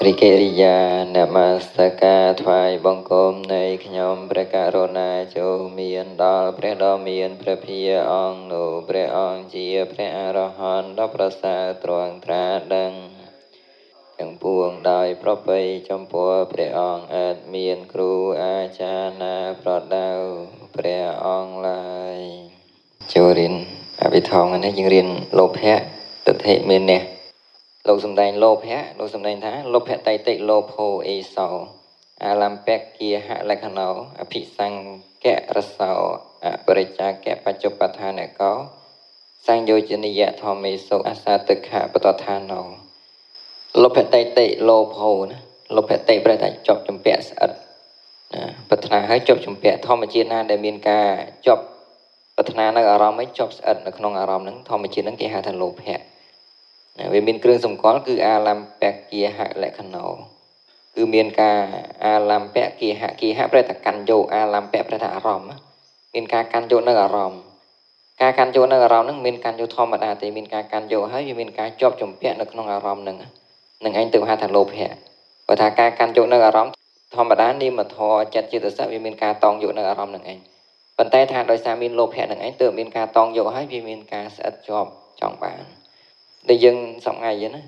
រិកិរិយានមស្ការថ្វាយបង្គំនៃខ្ញុំព្រះករុណាចូលមានដល់ព្រះដ៏មានព្រះភិយអង្គនោះព្រះអង្គជាព្រះអរហន្តដ៏ប្រសើរទ្រង់ត្រាដឹងទាំងពួងដោយប្រពៃចំពោះព្រះអង្គឥតមានគ្រូអាចារ្យណាប្រដៅព្រះអង្គឡើយចូលរៀនអភិធម្មនេះយើងរៀនលោភៈទិដ្ឋិមាននេះលោកសំដែងលោភៈលោកសំដែងថាលោភៈតៃតិលោភោអេសោអាលំពគាហលក្ខណោអភិសង្ករសោអបរិច្ចាកបច្ចុបដ្ឋានកោសង្យោជនិយធម្មេសុអសាទិខបតឋាណោលោភៈតៃតិលោភោណាលោភៈតៃប្រែថាជាប់ជំពាក់ស្អិតណាប្រាថ្នាឲ្យជាប់ជំពាក់ធម្មជាតិណាដែលមានការជាប់ប្រាថ្នានៅអារម្មណ៍ឯងជាប់ស្អិតនៅក្នុងអារម្មណ៍ហ្នឹងធម្មជាតិហ្នឹងគេហៅថាលោភៈវាមានគ្រឿងសម្គាល់គឺអាលំពគាហលក្ខណោគឺមានការអាលំពគាហគាហប្រែថាកាន់យកអាលំពប្រែថាអារម្មណ៍មានការកាន់យកនៅអារម្មណ៍ការកាន់យកនៅអារម្មណ៍ហ្នឹងមានកាន់យកធម្មតាទេមានការកាន់យកហើយវាមានការជាប់ជំពាក់នៅក្នុងអារម្មណ៍ហ្នឹងនឹងឯងទៅហៅថាលោភៈបើថាការកាន់យកនៅអារម្មណ៍ធម្មតានាមធម៌ចិត្តចេតសិកវាមានការតងយកនៅអារម្មណ៍ហ្នឹងឯងប៉ុន្តែថាដោយសារមានលោភៈហ្នឹងឯងទើបមានការតងយកហើយវាមានការស្អិតជាប់ចង់បានដែលយើងសប្ងាយណា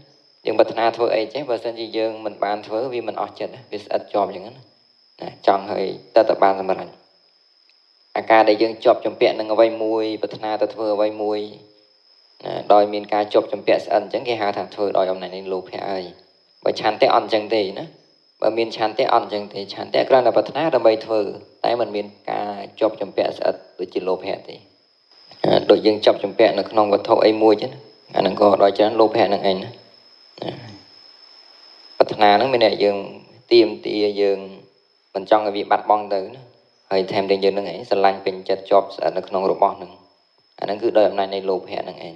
យើងប្រាថ្នាធ្វើអីចេះបើសិនជាយើងមិនបានធ្វើវាមិនអស់ចិត្តវាស្អិតជាប់អញ្ចឹងណាចង់ឲ្យតើបានសម្រេចអាការដែលយើងជាប់ជំពាក់នឹងអ្វីមួយប្រាថ្នាទៅធ្វើអ្វីមួយណាដោយមានការជាប់ជំពាក់ស្អិតអញ្ចឹងគេហៅថាធ្វើដោយអំណាចនៃលោភៈហើយបើឆន្ទៈអត់អញ្ចឹងទេណាបើមានឆន្ទៈអត់អញ្ចឹងទេឆន្ទៈគ្រាន់តែប្រាថ្នាដើម្បីធ្វើតែមិនមានការជាប់ជំពាក់ស្អិតដូចជាលោភៈទេដូចយើងជាប់ជំពាក់នៅក្នុងវត្ថុអីមួយចឹងអាហ្នឹងក៏ដោយច្រើនលោភៈហ្នឹងឯងណាប្រាថ្នាហ្នឹងមានតែយើងទៀមទាយើងមិនចង់ឲ្យវាបាត់បង់ទៅណាហើយថែមទាំងយើងហ្នឹងឯងស្រឡាញ់ពេញចិត្តជាប់ស្អិតនៅក្នុងរបស់ហ្នឹងអាហ្នឹងគឺដោយអំណាចនៃលោភៈហ្នឹងឯង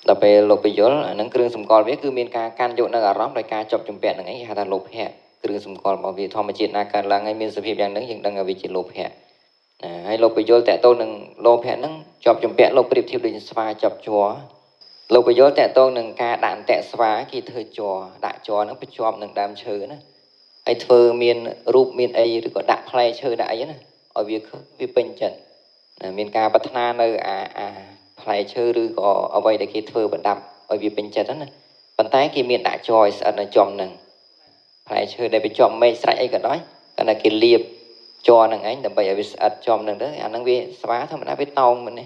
ដល់ពេលលោកពយល់អាហ្នឹងគ្រឿងសម្គាល់វាគឺមានការកាន់យកនៅអារម្មណ៍ដោយការជាប់ជំពាក់ហ្នឹងឯងគេហៅថាលោភៈគ្រឿងសម្គាល់របស់វាធម្មជាតិណាកើតឡើងហើយមានសភាពយ៉ាងហ្នឹងយើងដឹងថាវាជាលោភៈណាហើយលោកពយល់តកតូននឹងលោភៈហ្នឹងជាប់ជំពាក់លោកប្រៀបធៀបដូចស្វាជាប់ជ័រលោកពយល់តកតងនឹងការដាក់អន្ទាក់ស្វាគេធ្វើជ័រដាក់ជ័រហ្នឹងភ្ជាប់នឹងដើមឈើណាហើយធ្វើមានរូបមានអីឬក៏ដាក់ផ្លែឈើដាក់អីណាឲ្យវាវាពេញចិត្តណាមានការប្រាថ្នានៅអាផ្លែឈើឬក៏អ្វីដែលគេធ្វើប្រដាប់ឲ្យវាពេញចិត្តណាប៉ុន្តែគេមានដាក់ជ័រឲ្យស្អិតនៅចំហ្នឹងផ្លែឈើដែលវាជាប់មែកស្រេចអីក៏ដោយគាត់តែគេលាបជ័រហ្នឹងឯងដើម្បីឲ្យវាស្អិតចំហ្នឹងទៅអាហ្នឹងវាស្វាធម្មតាវាតោងមែនទេ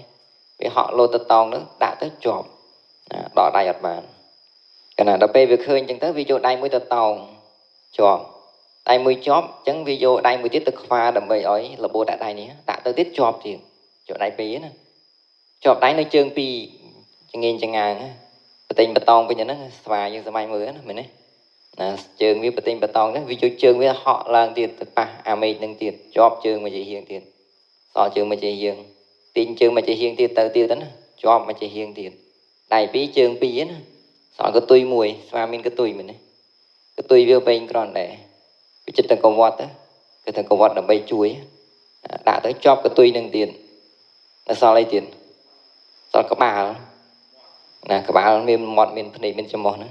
វាហក់លោតទៅតោងហ្នឹងដាក់ទៅជាប់ដកដៃអត់បានកណ្ណាដល់ពេលវាឃើញអញ្ចឹងទៅវាយកដៃមួយទៅតោងជាប់ដៃមួយជាប់អញ្ចឹងវាយកដៃមួយទៀតទៅខ្វាដើម្បីឲ្យរបូតដាក់ដៃនេះដាក់ទៅទៀតជាប់ទៀតជាប់ដៃពីរណាជាប់ដៃនៅជើងពីរចងេងចងាងបតេញបតងវិញហ្នឹងស្វាយើងសម័យមើលណាមែនទេណាជើងវាបតេញបតងហ្នឹងវាយកជើងវាហក់ឡើងទៀតទៅប៉ះអាមេឃហ្នឹងទៀតជាប់ជើងមួយជាហៀងទៀតសល់ជើងមួយជាហៀងទាញជើងមួយជាហៀងទៀតទៅទៀតទៅណាជាប់មួយជាហៀងទៀតដៃពីរជើងពីរណាសល់កតុយមួយស្វាមានកតុយមែនទេកតុយវាវែងក្រន់ដែរវាចិត្តតែកវត្តគឺថាកវត្តដើម្បីជួយដាក់ទៅជាប់កតុយនឹងទៀតនៅសល់អីទៀតសល់ក្បាលណាក្បាលមានមាត់មានភ្នែកមានច្រមុះណា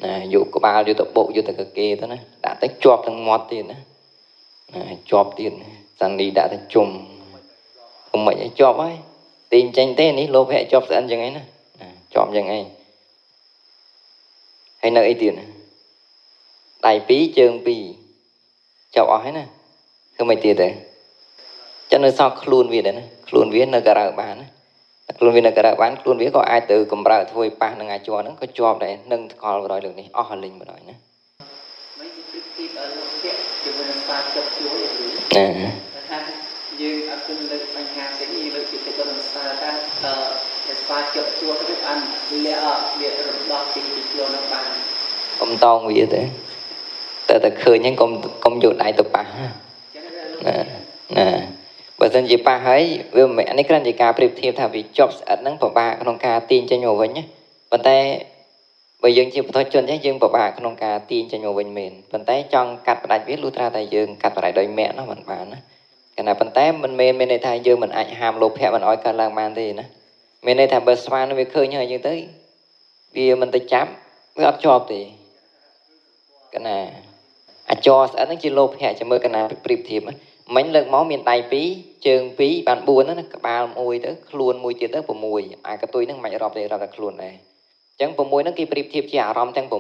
ណាយកក្បាលយកទៅបុកយកទៅកគេទៅណាដាក់ទៅជាប់ទាំងមាត់ទៀតណាណាជាប់ទៀតសានីដាក់ទៅជុំកុំមិនឲ្យជាប់ហើយទាញចេញទេនេះលោភៈជាប់ស្អិនចឹងឯងណាជាប់យ៉ាងឯងហើយនៅអីទៀតដៃពីរជើងពីរចាប់អស់ហើយណាធ្វើមិនទៀតទេចឹងនៅសល់ខ្លួនវាដែរណាខ្លួនវានៅក៏រើបានណាខ្លួនវានៅក៏រើបានខ្លួនវាក៏អាចទៅកម្រើធ្វើឲ្យប៉ះនឹងអាច័រហ្នឹងក៏ជាប់ដែរនឹងថ្កល់បណ្ដោយលើនេះអស់លិញបណ្ដោយណាមិនប្រៀបធៀបលោភៈជាមួយនឹងស្វាជាប់ជួរណាថាយើងអត់គិតលើបញ្ហាផ្សេងយើងលើកពីទៅនឹងស្វាថាស្វាជាប់ជួរទៅអានលាក់វារំដោះពីជួរនោះបានកុំតងវាទេតែតែឃើញហ្នឹងកុំយកដៃទៅប៉ះណាណាបើសិនជាប៉ះហើយវាមិននេះគ្រាន់ជាការប្រៀបធៀបថាវាជាប់ស្អិតហ្នឹងពិបាកក្នុងការទាញចេញមកវិញណាប៉ុន្តែបើយើងជាបុថុជនចេះយើងពិបាកក្នុងការទាញចេញមកវិញមែនប៉ុន្តែចង់កាត់ផ្ដាច់វាលុះត្រាតែយើងកាត់ផ្ដាច់ដោយមគ្គនោះមិនបានណាកាលណាប៉ុន្តែមិនមែនមានន័យថាយើងមិនអាចហាមលោភៈមិនឲ្យកើតឡើងបានទេណាមានន័យថាបើស្វានវាឃើញហើយយើងទៅវាមិនទៅចាប់វាអត់ជាប់ទេ កណាអាចរស្អិតហ្នឹងជាលោភៈចាំមើលកណាប្រៀបធៀបមិញលើកមកមានដៃ2ជើង2បាន4ណាក្បាលមួយទៅខ្លួនមួយទៀតទៅ6អាកតុយហ្នឹងមិនរាប់ទេរាប់តែខ្លួនដែរអញ្ចឹង6ហ្នឹងគេប្រៀបធៀបជាអារម្មណ៍ទាំង6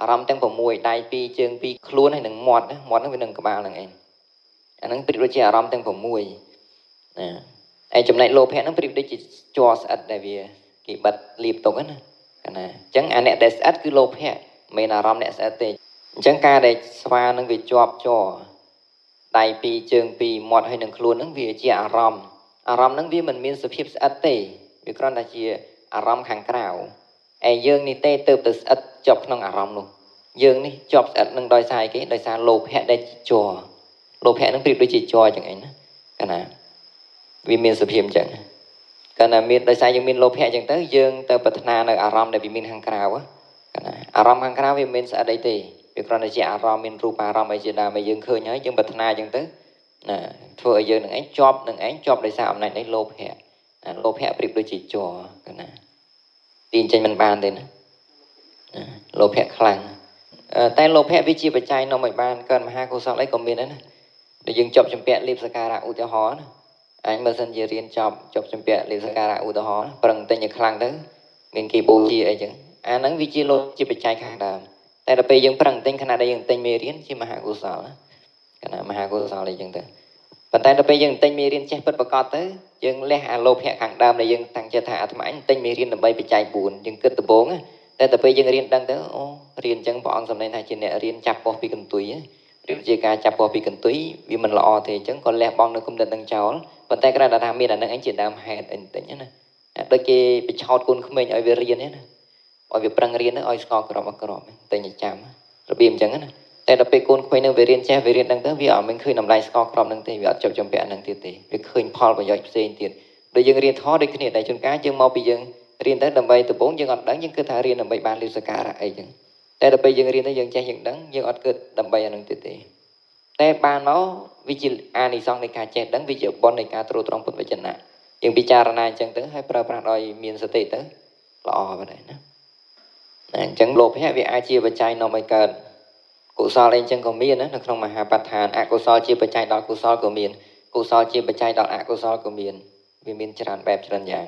អារម្មណ៍ទាំង6ដៃ2ជើង2ខ្លួនហើយនឹងមាត់ណាមាត់ហ្នឹងវានឹងក្បាលហ្នឹងឯងអាហ្នឹងប្រៀបដូចជាអារម្មណ៍ទាំង6ណាហើយចំណែកលោភៈហ្នឹងប្រៀបដូចជាជ័រស្អិតដែលវាគេបិទលៀបទុកណាកណាអញ្ចឹងអាអ្នកដែលស្អិតគឺលោភៈមិនអារម្មណ៍អ្នកស្អិតទេអញ្ចឹងការដែលស្វានឹងវាជាប់ជ័រដៃពីរជើងពីរមាត់ហើយនឹងខ្លួនហ្នឹងវាជាអារម្មណ៍អារម្មណ៍ហ្នឹងវាមិនមានសភាពស្អិតទេវាគ្រាន់តែជាអារម្មណ៍ខាងក្រៅឯយើងនេះទេទៅទៅស្អិតជាប់ក្នុងអារម្មណ៍នោះយើងនេះជាប់ស្អិតនឹងដោយសារអីគេដោយសារលោភៈដែលជាជ័រលោភៈហ្នឹងប្រៀបដូចជាជ័រចឹងឯងណាកាលណាវាមានសភាពអញ្ចឹងកាលណាមានដោយសារយើងមានលោភៈអញ្ចឹងទៅយើងទៅប្រាថ្នានៅអារម្មណ៍ដែលវាមានខាងក្រៅកាលណាអារម្មណ៍ខាងក្រៅវាមិនមានស្អិតអីទេវាគ្រាន់តែជាអារម្មណ៍មានរូបអារម្មណ៍អីជាដើមឲ្យយើងឃើញហើយយើងប្រាថ្នាអញ្ចឹងទៅណាធ្វើឲ្យយើងនឹងឯងជាប់នឹងឯងជាប់ដោយសារអំណាចនៃលោភៈណាលោភៈប្រៀបដូចជាជ័រកាលណាទាញចេញមិនបានទេណាលោភៈខ្លាំងតែលោភៈវាជាបច្ច័យនាំឲ្យបានកើតមហាកុសលអីក៏មានដែរណាដែលយើងជាប់ជំពាក់លៀបសការៈឧទាហរណ៍ណាអញបើសិនជារៀនចប់ជាប់ជំពាក់លៀបសការៈឧទាហរណ៍ប្រឹងទិញឲ្យខ្លាំងទៅមានគេបូជាអីចឹងអាហ្នឹងវាជាលោភជាបច្ច័យខាងដើមតែដល់ពេលយើងប្រឹងទិញខណៈដែលយើងទិញមេរៀនជាមហាកុសលកណាមហាកុសលអីចឹងទៅប៉ុន្តែដល់ពេលយើងទិញមេរៀនចេះពិតប្រាកដទៅយើងលះអាលោភៈខាងដើមដែលយើងតាំងចិត្តថាអាត្មាអញទិញមេរៀនដើម្បីបច្ច័យ4យើងគិតដំបូងតែដល់ពេលយើងរៀនដឹងទៅអូរៀនចឹងព្រះអង្គសម្ដែងថាជាអ្នករៀនចាប់ពោះពីកន្ទុយរៀនជាការចាប់ពោះពីកន្ទុយវាមិនល្អទេអញ្ចឹងក៏លះបង់នៅគុំដិតនឹងចោលប៉ុន្តែគ្រាន់តែថាមានអានឹងឯងជាដើមហេតុអីបន្តិចណាដូចគេបញ្ឆោតកូនក្មេងឲ្យវារៀនណាឲ្យវាប្រឹងរៀនឲ្យស្គាល់ក្របអក្របតែញចាំរបៀបអញ្ចឹងណាតែដល់ពេលកូនក្មេងនឹងវារៀនចេះវារៀនដឹងទៅវាអត់មានឃើញតម្លៃស្គាល់ក្របនឹងទេវាអត់ជាប់ជំពាក់នឹងទៀតទេវាឃើញផលប្រយោជន៍ផ្សេងទៀតដូចយើងរៀនធម៌ដូចគ្នាតែជួនកាលយើងមកពីយើងរៀនទៅដើម្បីដំបូងយើងអត់ដឹងយើងគិតថារៀនដើម្បីបានលៀបសការៈអីចឹងតែដល់ពេលយើងរៀនទៅយើងចេះយើងដឹងយើងអត់គិតដើម្បីអានឹងទៀតទេតែបានមកវាជាអានិសង្សនៃការចេះដឹងវាជាបុណ្យនៃការត្រួតត្រងពុទ្ធវចនៈយើងពិចារណាអញ្ចឹងទៅហើយប្រើប្រាស់ដោយមានសតិទៅល្អបាទណាអញ្ចឹងលោភៈវាអាចជាបច្ច័យនាំឲ្យកើតកុសលអីអញ្ចឹងក៏មានណានៅក្នុងមហាបដ្ឋានអកុសលជាបច្ច័យដល់កុសលក៏មានកុសលជាបច្ច័យដល់អកុសលក៏មានវាមានច្រើនបែបច្រើនយ៉ាង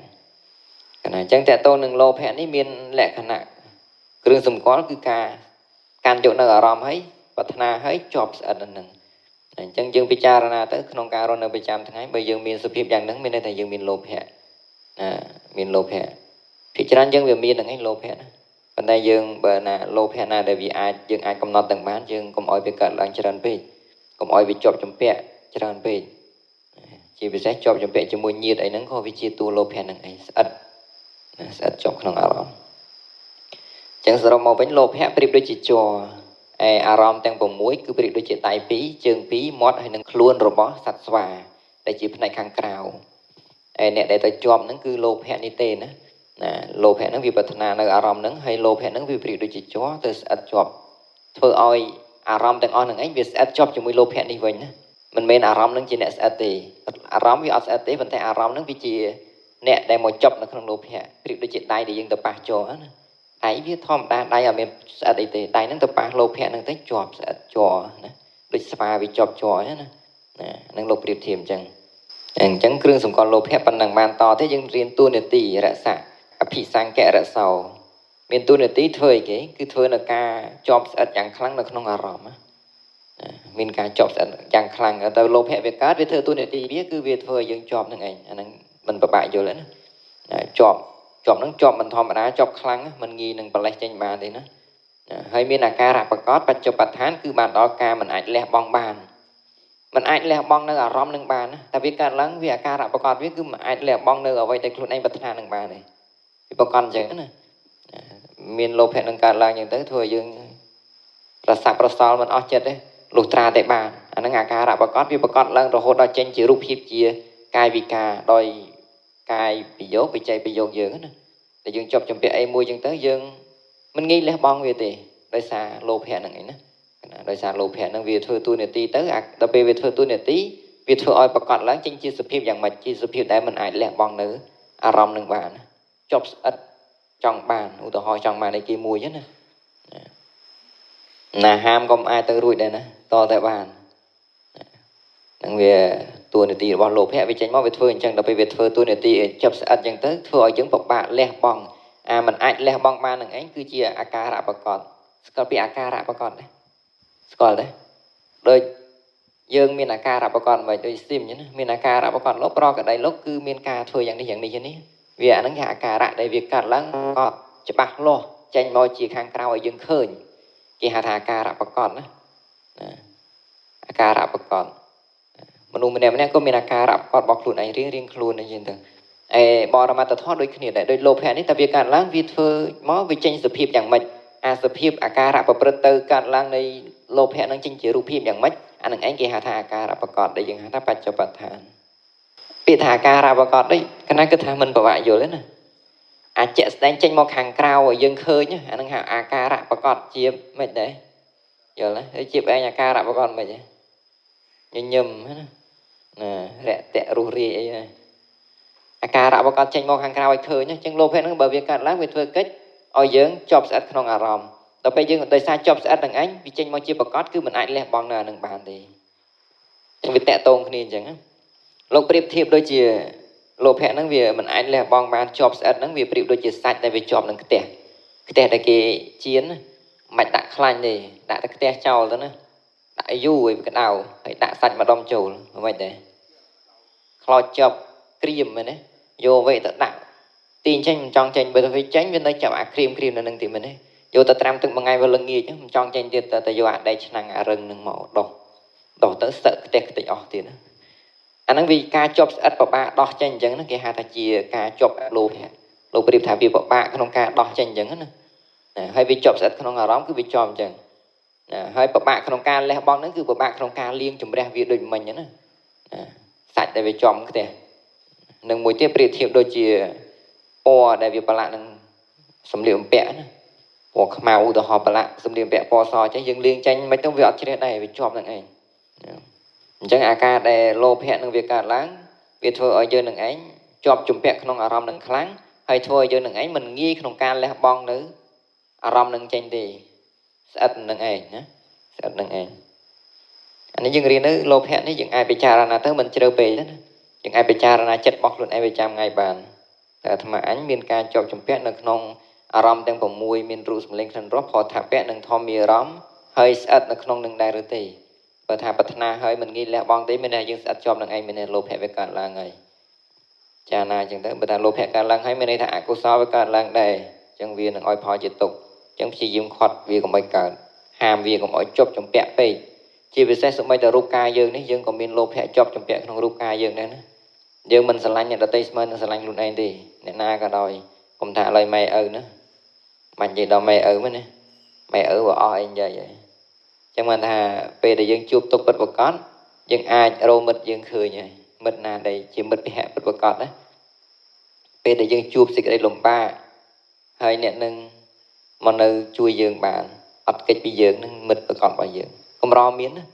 កណាអញ្ចឹងតើតើនឹងលោភៈនេះមានលក្ខណៈគ្រឿងសម្គាល់គឺការកាន់យកនៅអារម្មណ៍ហើយប្រាថ្នាហើយជាប់ស្អិតនឹងអញ្ចឹងយើងពិចារណាទៅក្នុងការរស់នៅប្រចាំថ្ងៃបើយើងមានសភាពយ៉ាងហ្នឹងមានន័យថាយើងមានលោភៈណាមានលោភៈភាគច្រើនយើងវាមានហ្នឹងឯងលោភៈណាប៉ុន្តែយើងបើណាលោភៈណាដែលវាអាចយើងអាចកំណត់ទាំងបានយើងកុំឲ្យវាកើតឡើងច្រើនពេកកុំឲ្យវាជាប់ជំពាក់ច្រើនពេកជាពិសេសជាប់ជំពាក់ជាមួយញាតិអីហ្នឹងក៏វាជាតួលោភៈហ្នឹងឯងស្អិតណាស្អិតជាប់ក្នុងអារម្មណ៍អញ្ចឹងសរុបមកវិញលោភៈប្រៀបដូចជាជ័រឯអារម្មណ៍ទាំង6គឺប្រៀបដូចជាដៃ2ជើង2មាត់ហើយនឹងខ្លួនរបស់សត្វស្វាដែលជាផ្នែកខាងក្រៅឯអ្នកដែលទៅជាប់ហ្នឹងគឺលោភៈនេះទេណាណាលោភៈហ្នឹងវាប្រាថ្នានៅអារម្មណ៍ហ្នឹងហើយលោភៈហ្នឹងវាប្រៀបដូចជាជ័រទៅស្អិតជាប់ធ្វើឲ្យអារម្មណ៍ទាំងអស់ហ្នឹងឯងវាស្អិតជាប់ជាមួយលោភៈនេះវិញណាមិនមែនអារម្មណ៍ហ្នឹងជាអ្នកស្អិតទេអារម្មណ៍វាអត់ស្អិតទេប៉ុន្តែអារម្មណ៍ហ្នឹងវាជាអ្នកដែលមកជាប់នៅក្នុងលោភៈប្រៀបដូចជាដៃដែលយើងទៅប៉ះជ័រណាដៃវាធម្មតាដៃអត់មានស្អិតអីទេដៃហ្នឹងទៅប៉ះលោភៈហ្នឹងទៅជាប់ស្អិតជ័រណាដូចស្វាវាជាប់ជ័រណាណាហ្នឹងលោកប្រៀបធៀបអញ្ចឹងអញ្ចឹងគ្រឿងសម្គាល់លោភៈប៉ុណ្ណឹងបានតទេយើងរៀនតួនាទីរសៈអភិសង្ករសោមានតួនាទីធ្វើអីគេគឺធ្វើនៅការជាប់ស្អិតយ៉ាងខ្លាំងនៅក្នុងអារម្មណ៍ណាមានការជាប់ស្អិតយ៉ាងខ្លាំងទៅលោភៈវាកើតវាធ្វើតួនាទីវាគឺវាធ្វើឲ្យយើងជាប់នឹងឯងអាហ្នឹងមិនពិបាកយល់ទេណាជាប់ជាប់ហ្នឹងជាប់មិនធម្មតាជាប់ខ្លាំងមិនងាយនឹងប្រលេះចេញបានទេណាហើយមានអាការៈប្រកបបច្ចុប្បន្នឋានគឺបានដល់ការមិនអាចលះបង់បានមិនអាចលះបង់នៅអារម្មណ៍នឹងបានណាតែវាកើតឡើងវាអាការៈប្រកបវាគឺមិនអាចលះបង់នៅអ្វីដែលខ្លួនឯងប្រាថ្នានឹងបានទេវាប្រកបអញ្ចឹងណាមានលោភៈនឹងកើតឡើងអញ្ចឹងទៅធ្វើឲ្យយើងប្រសាប់ប្រសល់មិនអស់ចិត្តទេលុះត្រាតែបានអាហ្នឹងអាការៈប្រកបវាប្រកបឡើងរហូតដល់ចេញជារូបភាពជាកាយវិការដោយកាយប្រយោគបច្ច័យប្រយោគយើងណាតែយើងជាប់ជំពាក់អីមួយអញ្ចឹងទៅយើងមិនងាយលះបង់វាទេដោយសារលោភៈហ្នឹងឯងណាដោយសារលោភៈហ្នឹងវាធ្វើតួនាទីទៅដល់ពេលវាធ្វើតួនាទីវាធ្វើឲ្យប្រកបឡើងចេញជាសភាពយ៉ាងម៉េចជាសភាពដែលមិនអាចលះបង់នៅអារម្មណ៍នឹងបានជាប់ស្អិតចង់បានឧទាហរណ៍ចង់បានអីគេមួយណា ណាហាមកុំអាចទៅរួចដែរណាតតែបាននឹងវាតួនាទីរបស់លោភៈវាចេញមកវាធ្វើអញ្ចឹងដល់ពេលវាធ្វើតួនាទីចាប់ស្អិតអញ្ចឹងទៅធ្វើឲ្យយើងពិបាកលះបង់អាមិនអាចលះបង់បាននឹងឯងគឺជាអាការៈប្រកបស្គាល់ពីអាការៈប្រកបទេស្គាល់ទេដូចយើងមានអាការៈប្រកបមិនដូចស៊ីមអញ្ចឹងណាមានអាការៈប្រកបលោកប្រកដីលោកគឺមានការធ្វើយ៉ាងនេះយ៉ាងនេះនេះវាអាហ្នឹងគេអាការៈដែលវាកាត់ឡើងក៏ច្បាស់លាស់ចេញមកជាខាងក្រៅឲ្យយើងឃើញគេហៅថាអាការៈប្រកបណាអាការៈប្រកបមនុស្សម្នាក់ម្នាក់ក៏មានអាការៈប្រកបរបស់ខ្លួនឯងរៀងរៀងខ្លួនអញ្ចឹងទៅឯបរមត្តធម៌ដូចគ្នាដែរដូចលោភៈនេះតែវាកាត់ឡើងវាធ្វើមកវាចេញសភាពយ៉ាងម៉េចអាសភាពអាការៈប្រព្រឹត្តទៅកាត់ឡើងនៃលោភៈនឹងចេញជារូបភាពយ៉ាងម៉េចអានឹងឯងគេហៅថាអាការៈប្រកបដែលយើងហៅថាបច្ចុប្បដ្ឋានពាក្យថាអាការៈប្រកបនេះកណាគិតថាមិនប្រវាក់យល់ទេណាអាចជាក់ស្ដែងចេញមកខាងក្រៅឲ្យយើងឃើញអានឹងហៅអាការៈប្រកបជាមិនដែរយល់ទេហើយជាឯងអាការៈប្រកបមិនទេញញឹមណាណារយៈរុះរាយអីណាអាការៈប្រកបចេញមកខាងក្រៅឲ្យឃើញអញ្ចឹងលោភៈហ្នឹងបើវាកាត់ឡើងវាធ្វើកិច្ចឲ្យយើងជាប់ស្អិតក្នុងអារម្មណ៍ដល់ពេលយើងដោយសារជាប់ស្អិតនឹងឯងវាចេញមកជាប្រកបគឺមិនអាចលះបង់នៅអានឹងបានទេអញ្ចឹងវាតាក់ទងគ្នាអញ្ចឹងណាលោកប្រៀបធៀបដូចជាលោភៈហ្នឹងវាមិនអាចលះបង់បានជាប់ស្អិតហ្នឹងវាប្រៀបដូចជាសាច់ដែលវាជាប់នឹងខ្ទះខ្ទះដែលគេចៀនមិនដាក់ខ្លាញ់ទេដាក់តែខ្ទះចោលទៅណាដាក់យូរឲ្យវាក្តៅហើយដាក់សាច់ម្ដុំចូលមិនដែរខ្លោចជាប់ក្រៀមមែនទេយកអ្វីទៅដាក់ទាញចេញមិនចង់ចេញបើទៅវាចេញវានៅចាប់អាក្រៀមក្រៀមនៅនឹងទៀតមែនទេយកទៅត្រាំទឹកមួយថ្ងៃវាល្ងាចមិនចង់ចេញទៀតតែយកអាដែកឆ្នាំងអារឹងនឹងមកដោះដោះទៅសឹកខ្ទះខ្ទេចអស់ទៀតណាអាហ្នឹងវាការជាប់ស្អិតពិបាកដោះចេញអញ្ចឹងណាគេហៅថាជាការជាប់លោភៈលោកប្រៀបថាវាពិបាកក្នុងការដោះចេញអញ្ចឹងណាហើយវាជាប់ស្អិតក្នុងអារម្មណ៍គឺវាជាប់អញ្ចឹងណាហើយពិបាកក្នុងការលះបង់ហ្នឹងគឺពិបាកក្នុងការលាងជម្រះវាដូចមិញណាសាច់ដែលវាចំខ្ទះនឹងមួយទៀតប្រៀបធៀបដូចជាពណ៌ដែលវាប្រឡាក់នឹងសម្លៀកបំពាក់ណាពណ៌ខ្មៅឧទាហរណ៍ប្រឡាក់សម្លៀកបំពាក់ពណ៌សអញ្ចឹងយើងលាងចេញមិនទៅវាអត់ជ្រះដែរវាជាប់នឹងឯងអញ្ចឹងអាការដែលលោភៈនឹងវាកើតឡើងវាធ្វើឲ្យយើងនឹងឯងជាប់ជំពាក់ក្នុងអារម្មណ៍នឹងខ្លាំងហើយធ្វើឲ្យយើងនឹងឯងមិនងាយក្នុងការលះបង់នៅអារម្មណ៍នឹងចេញទេស្អិតនឹងឯងណាស្អិតនឹងឯងអានេះយើងរៀននៅលោភៈនេះយើងអាចពិចារណាទៅមិនជ្រៅពេកទេណាយើងអាចពិចារណាចិត្តរបស់ខ្លួនឯងប្រចាំថ្ងៃបានតែអាត្មាអញមានការជាប់ជំពាក់នៅក្នុងអារម្មណ៍ទាំង6មានរូបសម្លេងក្លិនរសផលថពៈនិងធម្មារម្មណ៍ហើយស្អិតនៅក្នុងនឹងដែរឬទេបើថាប្រាថ្នាហើយមិនងាយលះបង់ទេមានតែយើងស្អិតជាប់នឹងឯងមានតែលោភៈវាកើតឡើងហើយចាណាអញ្ចឹងទៅបើថាលោភៈកើតឡើងហើយមានន័យថាអកុសលវាកើតឡើងដែរអញ្ចឹងវានឹងឲ្យផលជាទុក្ខអញ្ចឹងព្យាយាមខាត់វាកុំឲ្យកើតហាមវាកុំឲ្យជាប់ជំពាក់ពេកជាពិសេសសូម្បីតែរូបកាយយើងនេះយើងក៏មានលោភៈជាប់ជំពាក់ក្នុងរូបកាយយើងដែរណាយើងមិនស្រឡាញ់អ្នកដទៃស្មើនឹងស្រឡាញ់ខ្លួនឯងទេអ្នកណាក៏ដោយកុំថាឥឡូវម៉ែឪណាមិននិយាយដល់ម៉ែឪមែនណាម៉ែឪវាអស់អីនិយាយហើយចឹងបានថាពេលដែលយើងជួបទុក្ខពិតប្រាកដយើងអាចរកមិត្តយើងឃើញហើយមិត្តណាដែលជាមិត្តភក្តិពិតប្រាកដណាពេលដែលយើងជួបសេចក្តីលំបាកហើយអ្នកនឹងមកនៅជួយយើងបានអត់កិច្ចពីយើងនឹងមិត្តប្រាកដរបស់យើងកម្រមានណា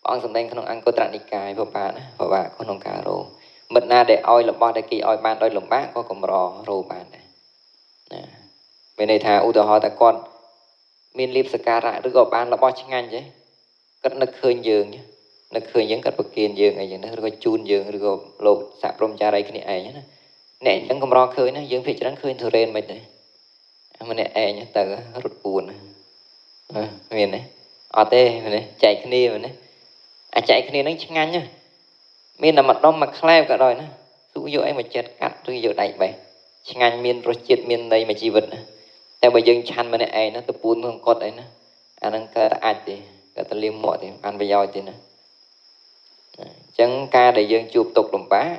ព្រះអង្គសម្ដែងក្នុងអង្គត្រនិកាយពិបាកណាពិបាកក្នុងការរកមិត្តណាដែលឲ្យរបស់ដែលគេឲ្យបានដោយលំបាកក៏កម្ររកបានដែរណាមានន័យថាឧទាហរណ៍ថាគាត់មានលៀបសក្ការៈឬក៏បានរបស់ឆ្ងាញ់ចេះគាត់នឹកឃើញយើងនឹកឃើញយើងគាត់ប្រគេនយើងអីចឹងណាឬក៏ជូនយើងឬក៏លោកសហព្រហ្មចារីគ្នាឯងណាអ្នកអញ្ចឹងកម្រឃើញណាយើងភាគច្រើនឃើញទុរេនមិនទេម្នាក់ឯងទៅរត់ពួនមានទេអត់ទេមែនទេចែកគ្នាមែនទេអាចែកគ្នានឹងឆ្ងាញ់ណាមានតែម្ដុំមួយខ្លែបក៏ដោយណាស៊ូយកអីមកចិត្តកាត់ឬយកដៃបេះឆ្ងាញ់មានរសជាតិមានន័យមួយជីវិតណាតែបើយើងឆាន់ម្នាក់ឯងណាទៅពួនក្នុងកត់អីណាអាហ្នឹងកើតអាចទេកើតតែលៀមមាត់ទេបានប្រយោជន៍ទេណាអញ្ចឹងការដែលយើងជួបទុក្ខលំបាក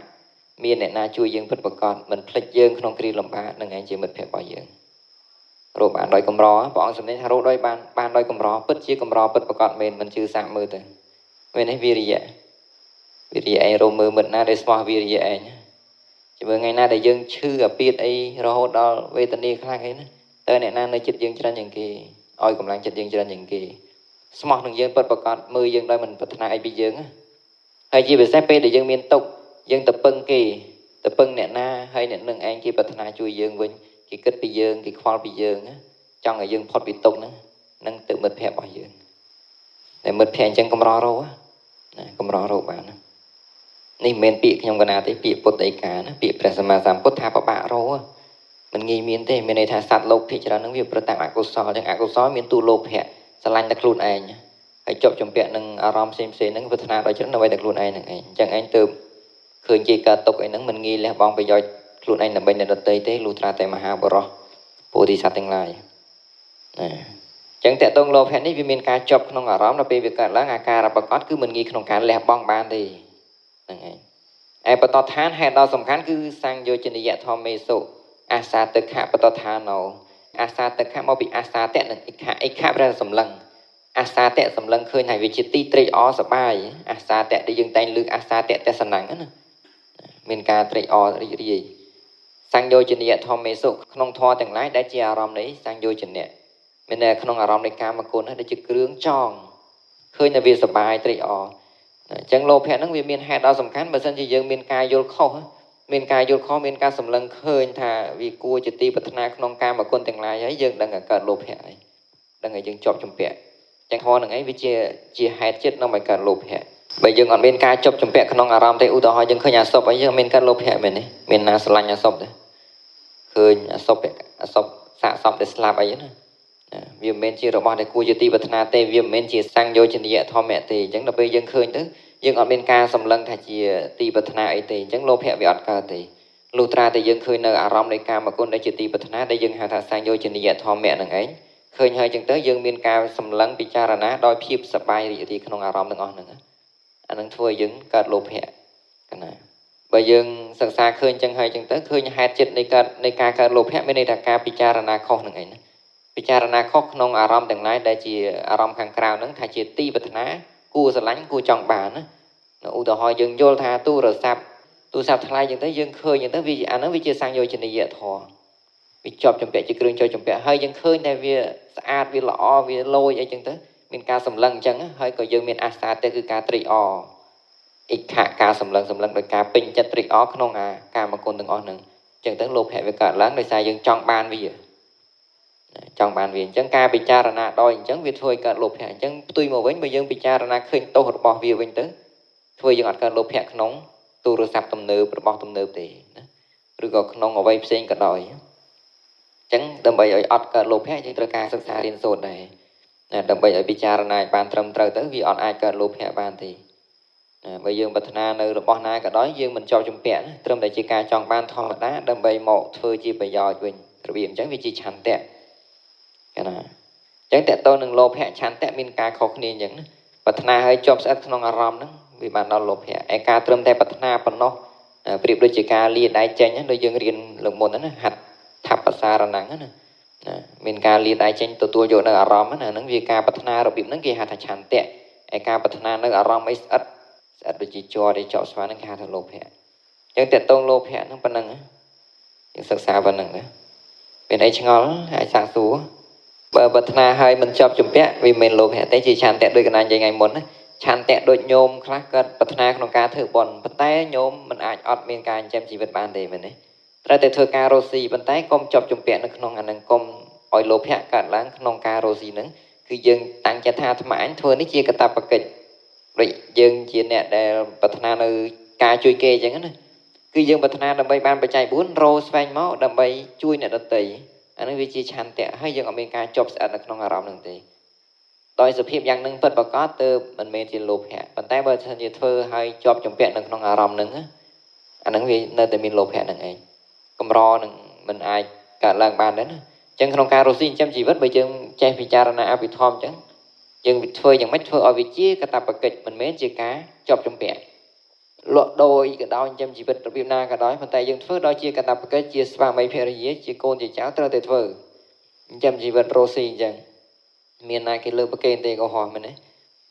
មានអ្នកណាជួយយើងពិតប្រាកដមិនភ្លេចយើងក្នុងគ្រាលំបាកនឹងឯងជាមិត្តភក្តិរបស់យើងរកបានដោយកម្រព្រះអង្គសម្ដែងថារកដោយបានដោយកម្រពិតជាកម្រពិតប្រាកដមែនមិនជឿសាកមើលទៅមែនទេវិរិយៈវិរិយៈឯងរកមើលមិត្តណាដែលស្មោះវិរិយៈឯងជាមួយថ្ងៃណាដែលយើងឈឺអាពាធអីរហូតដល់វេទនាខ្លាំងអីណាតើអ្នកណានៅចិត្តយើងច្រើនជាងគេឲ្យកម្លាំងចិត្តយើងច្រើនជាងគេស្មោះនឹងយើងពិតប្រាកដមើលយើងដោយមិនប្រាថ្នាអីពីយើងណាហើយជាពិសេសពេលដែលយើងមានទុក្ខយើងទៅពឹងគេទៅពឹងអ្នកណាហើយអ្នកនឹងឯងគេប្រាថ្នាជួយយើងវិញគេគិតពីយើងគេខ្វល់ពីយើងណាចង់ឲ្យយើងផុតពីទុក្ខហ្នឹងនឹងទៅមិត្តភក្តិរបស់យើង តែមិត្តភ័ក្តិអញ្ចឹងកម្ររកណាកម្ររកបានណានេះមិនមែនពាក្យខ្ញុំកណាទេពាក្យពុទ្ធដីកាណាពាក្យព្រះសម្មាសម្ពុទ្ធថាពិបាករកមិនងាយមានទេមានន័យថាសត្វលោកភាគច្រើនហ្នឹងវាប្រតាមអកុសលអញ្ចឹងអកុសលមានទូលោភៈស្រឡាញ់តែខ្លួនឯងហើយជាប់ជំពាក់នឹងអារម្មណ៍ផ្សេងផ្សេងហ្នឹងប្រាថ្នាដោយច្រើនដើម្បីតែខ្លួនឯងហ្នឹងឯងអញ្ចឹងឯងទៅឃើញជាការຕົកអីហ្នឹងមិនងាយលះបង់ប្រយោជន៍ខ្លួនឯងដើម្បីអ្នកដទៃទេលុះត្រាតែមហាបរោះពោធិសត្វទាំងឡាយណាអញ្ចឹងតកតងលោភៈនេះវាមានការជាប់ក្នុងអារម្មណ៍ដល់ពេលវាកើតឡើងអាការៈប្រកបគឺមិនងាយក្នុងការលះបង់បានទេហ្នឹងឯងឯបតឋានហេតុដ៏សំខាន់គឺសង្យោជនីយធម្មេសុអាសាតិខៈបតឋានោអាសាតិខៈមកពីអាសាតៈនិងអិខៈអិខៈប្រែសម្លឹងអាសាតៈសម្លឹងឃើញថាវាជាទីត្រេកអរសប្បាយអាសាតៈដែលយើងតែងលើកអាសាតៈទេសនំណាមានការត្រេកអររីករាយសង្យោជនីយធម្មេសុក្នុងធម៌ទាំងឡាយដែលជាអារម្មណ៍នៃសង្យោជនៈមានតែក្នុងអារម្មណ៍នៃកាមគុណដែលជាគ្រឿងចងឃើញតែវាសប្បាយត្រេកអរអញ្ចឹងលោភៈហ្នឹងវាមានហេតុដ៏សំខាន់បើសិនជាយើងមានការយល់ខុសមានការយល់ខុសមានការសម្លឹងឃើញថាវាគួរជាទីប្រាថ្នាក្នុងកាមគុណទាំងឡាយហើយយើងដឹងតែកើតលោភៈហើយដឹងតែយើងជាប់ជំពាក់ចឹងធម៌ហ្នឹងឯងវាជាហេតុចិត្តនាំឲ្យកើតលោភៈបើយើងអត់មានការជាប់ជំពាក់ក្នុងអារម្មណ៍ទេឧទាហរណ៍យើងឃើញអាសពអីយើងមានកើតលោភៈមែនទេមានណាស្រឡាញ់អាសពទេឃើញអាសពអាសពសាកសពដែលស្លាប់អីណាវាមិនមែនជារបស់ដែលគួរជាទីប្រាថ្នាទេវាមិនមែនជាសង្យោជនីយធម្មៈទេអញ្ចឹងដល់ពេលយើងឃើញទៅយើងអត់មានការសម្លឹងថាជាទីប្រាថ្នាអីទេអញ្ចឹងលោភៈវាអត់កើតទេលុះត្រាតែយើងឃើញនៅអារម្មណ៍នៃកាមគុណដែលជាទីប្រាថ្នាដែលយើងហៅថាសង្យោជនីយធម្មៈហ្នឹងឯងឃើញហើយអញ្ចឹងទៅយើងមានការសម្លឹងពិចារណាដោយភាពសប្បាយរីករាយក្នុងអារម្មណ៍ទាំងអស់ហ្នឹងអាហ្នឹងធ្វើឲ្យយើងកើតលោភៈកណាបើយើងសិក្សាឃើញអញ្ចឹងហើយអញ្ចឹងទៅឃើញហេតុចិត្តនៃការកើតលោភៈមានន័យថាការពិចារណាខុសហ្នឹងឯងណាពិចារណាខុសក្នុងអារម្មណ៍ទាំងឡាយដែលជាអារម្មណ៍ខាងក្រៅហ្នឹងថាជាទីប្រាថ្នាគួរស្រឡាញ់គួរចង់បានណាឧទាហរណ៍យើងយល់ថាទូរស័ព្ទថ្លៃអញ្ចឹងទៅយើងឃើញអញ្ចឹងទៅវាអាហ្នឹងវាជាសង្យោជនីយធម៌វាជាប់ជំពាក់ជាគ្រឿងចូលជំពាក់ហើយយើងឃើញតែវាស្អាតវាល្អវាលយអីចឹងទៅមានការសម្លឹងអញ្ចឹងហើយក៏យើងមានអាសាទៅគឺការត្រេកអរអិខៈការសម្លឹងដោយការពេញចិត្តត្រេកអរក្នុងអាកាមគុណទាំងអស់ហ្នឹងអញ្ចឹងទៅលោភៈវាកើតឡើងដោយសារយើងចង់បានវាចង់បានវាអញ្ចឹងការពិចារណាដោយអញ្ចឹងវាធ្វើឲ្យកើតលោភៈអញ្ចឹងផ្ទុយមកវិញបើយើងពិចារណាឃើញទោសរបស់វាវិញទៅធ្វើយើងអត់កើតលោភៈក្នុងទូរស័ព្ទទំនើបរបស់ទំនើបទេណាឬក៏ក្នុងអ្វីផ្សេងក៏ដោយអញ្ចឹងដើម្បីឲ្យអត់កើតលោភៈយើងត្រូវការសិក្សារៀនសូត្រដែរណាដើម្បីឲ្យពិចារណាឲ្យបានត្រឹមត្រូវទៅវាអត់អាចកើតលោភៈបានទេណាបើយើងប្រាថ្នានៅរបស់ណាក៏ដោយយើងមិនជាប់ជំពាក់ណាត្រឹមតែជាការចង់បានធម្មតាដើម្បីមកធ្វើជាប្រយោជន៍វិញរបៀបអញ្ចឹងវាជាឆន្ទៈកណាអញ្ចឹងតើតើនឹងលោភៈឆន្ទៈមានការខុសគ្នាអញ្ចឹងណាប្រាថ្នាឲ្យជាប់ស្អិតក្នុងអារម្មណ៍ហ្នឹងវាបានដល់លោភៈឯការត្រឹមតែប្រាថ្នាប៉ុណ្ណោះប្រៀបដូចជាការលាដៃចេញដូចយើងរៀនលើកមុនហ្នឹងណាហាត់ថបសារណੰណាមានការលាដៃចេញទទួលយកនៅអារម្មណ៍ណាហ្នឹងវាការប្រាថ្នារបៀបហ្នឹងគេហៅថាឆន្ទៈឯការប្រាថ្នានៅអារម្មណ៍អីស្អិតស្អិតដូចជាជ័រឬចောက်ស្វាហ្នឹងគេហៅថាលោភៈអញ្ចឹងតើតងលោភៈហ្នឹងប៉ុណ្ណឹងយើងសិក្សាប៉ុណ្ណឹងណាមានអីឆ្ងល់អាចសាកសួរបើប្រាថ្នាហើយមិនជាប់ជំពាក់វាមិនលោភៈទេជាឆន្ទៈដូចកណានិយាយថ្ងៃមុនណាឆន្ទៈដូចញោមខ្លះគាត់ប្រាថ្នាក្នុងការធ្វើបុណ្យប៉ុន្តែញោមមិនអាចអត់មានការចិញ្ចឹមជីវិតបានទេមែនទេត្រូវតែធ្វើការរកស៊ីប៉ុន្តែកុំជាប់ជំពាក់នៅក្នុងអានឹងកុំឲ្យលោភៈកើតឡើងក្នុងការរកស៊ីហ្នឹងគឺយើងតាំងចិត្តថាអាត្មាអញធ្វើនេះជាកាតព្វកិច្ចដូចយើងជាអ្នកដែលប្រាថ្នានៅការជួយគេអញ្ចឹងណាគឺយើងប្រាថ្នាដើម្បីបានបច្ច័យ4រកស្វែងមកដើម្បីជួយអ្នកដទៃអានឹងវាជាឆន្ទៈហើយយើងអត់មានការជាប់ស្អិតនៅក្នុងអារម្មណ៍ហ្នឹងទេដោយសភាពយ៉ាងហ្នឹងពិតប្រាកដទៅមិនមែនជាលោភៈប៉ុន្តែបើសិនជាធ្វើឲ្យជាប់ជំពាក់នៅក្នុងអារម្មណ៍ហ្នឹងអាហ្នឹងវានៅតែមានលោភៈហ្នឹងឯងកម្រនឹងមិនអាចកើតឡើងបានដែរណាអញ្ចឹងក្នុងការរស់ស៊ីចិញ្ចឹមជីវិតបើយើងចេះពិចារណាអភិធម្មអញ្ចឹងយើងធ្វើយ៉ាងម៉េចធ្វើឲ្យវាជាកាតព្វកិច្ចមិនមែនជាការជាប់ជំពាក់លក់ដូរក៏ដោយចិញ្ចឹមជីវិតរបៀបណាក៏ដោយប៉ុន្តែយើងធ្វើដោយជាកាតព្វកិច្ចជាស្វាមីភរិយាជាកូនជាចៅត្រូវតែធ្វើចិញ្ចឹមជីវិតរស់ស៊ីអញ្ចឹងមានណាគេលើកប្រគេនទេក៏ហោះមែនទេ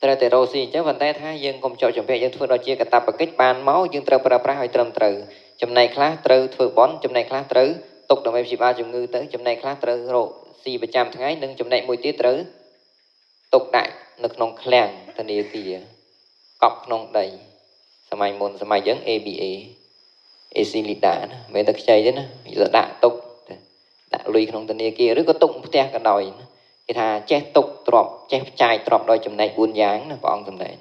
ត្រូវតែរកស៊ីអញ្ចឹងប៉ុន្តែថាយើងកុំជាប់ជំពាក់យើងធ្វើដោយជាកាតព្វកិច្ចបានមកយើងត្រូវប្រើប្រាស់ឲ្យត្រឹមត្រូវចំណែកខ្លះត្រូវធ្វើបុណ្យចំណែកខ្លះត្រូវទុកដើម្បីព្យាបាលជំងឺទៅចំណែកខ្លះត្រូវរកស៊ីប្រចាំថ្ងៃនិងចំណែកមួយទៀតត្រូវទុកដាក់នៅក្នុងឃ្លាំងធនាគារកប់ក្នុងដីសម័យមុនសម័យយើង ABA AC Lida ណាមិនតែខ្ចីទេណាយកដាក់ទុកដាក់លុយក្នុងធនាគារឬក៏ទុកផ្ទះក៏ដោយណា គេថាចេះទុកទ្រព្យចេះចាយទ្រព្យដោយចំណែក4យ៉ាងណាព្រះអង្គសម្ដែង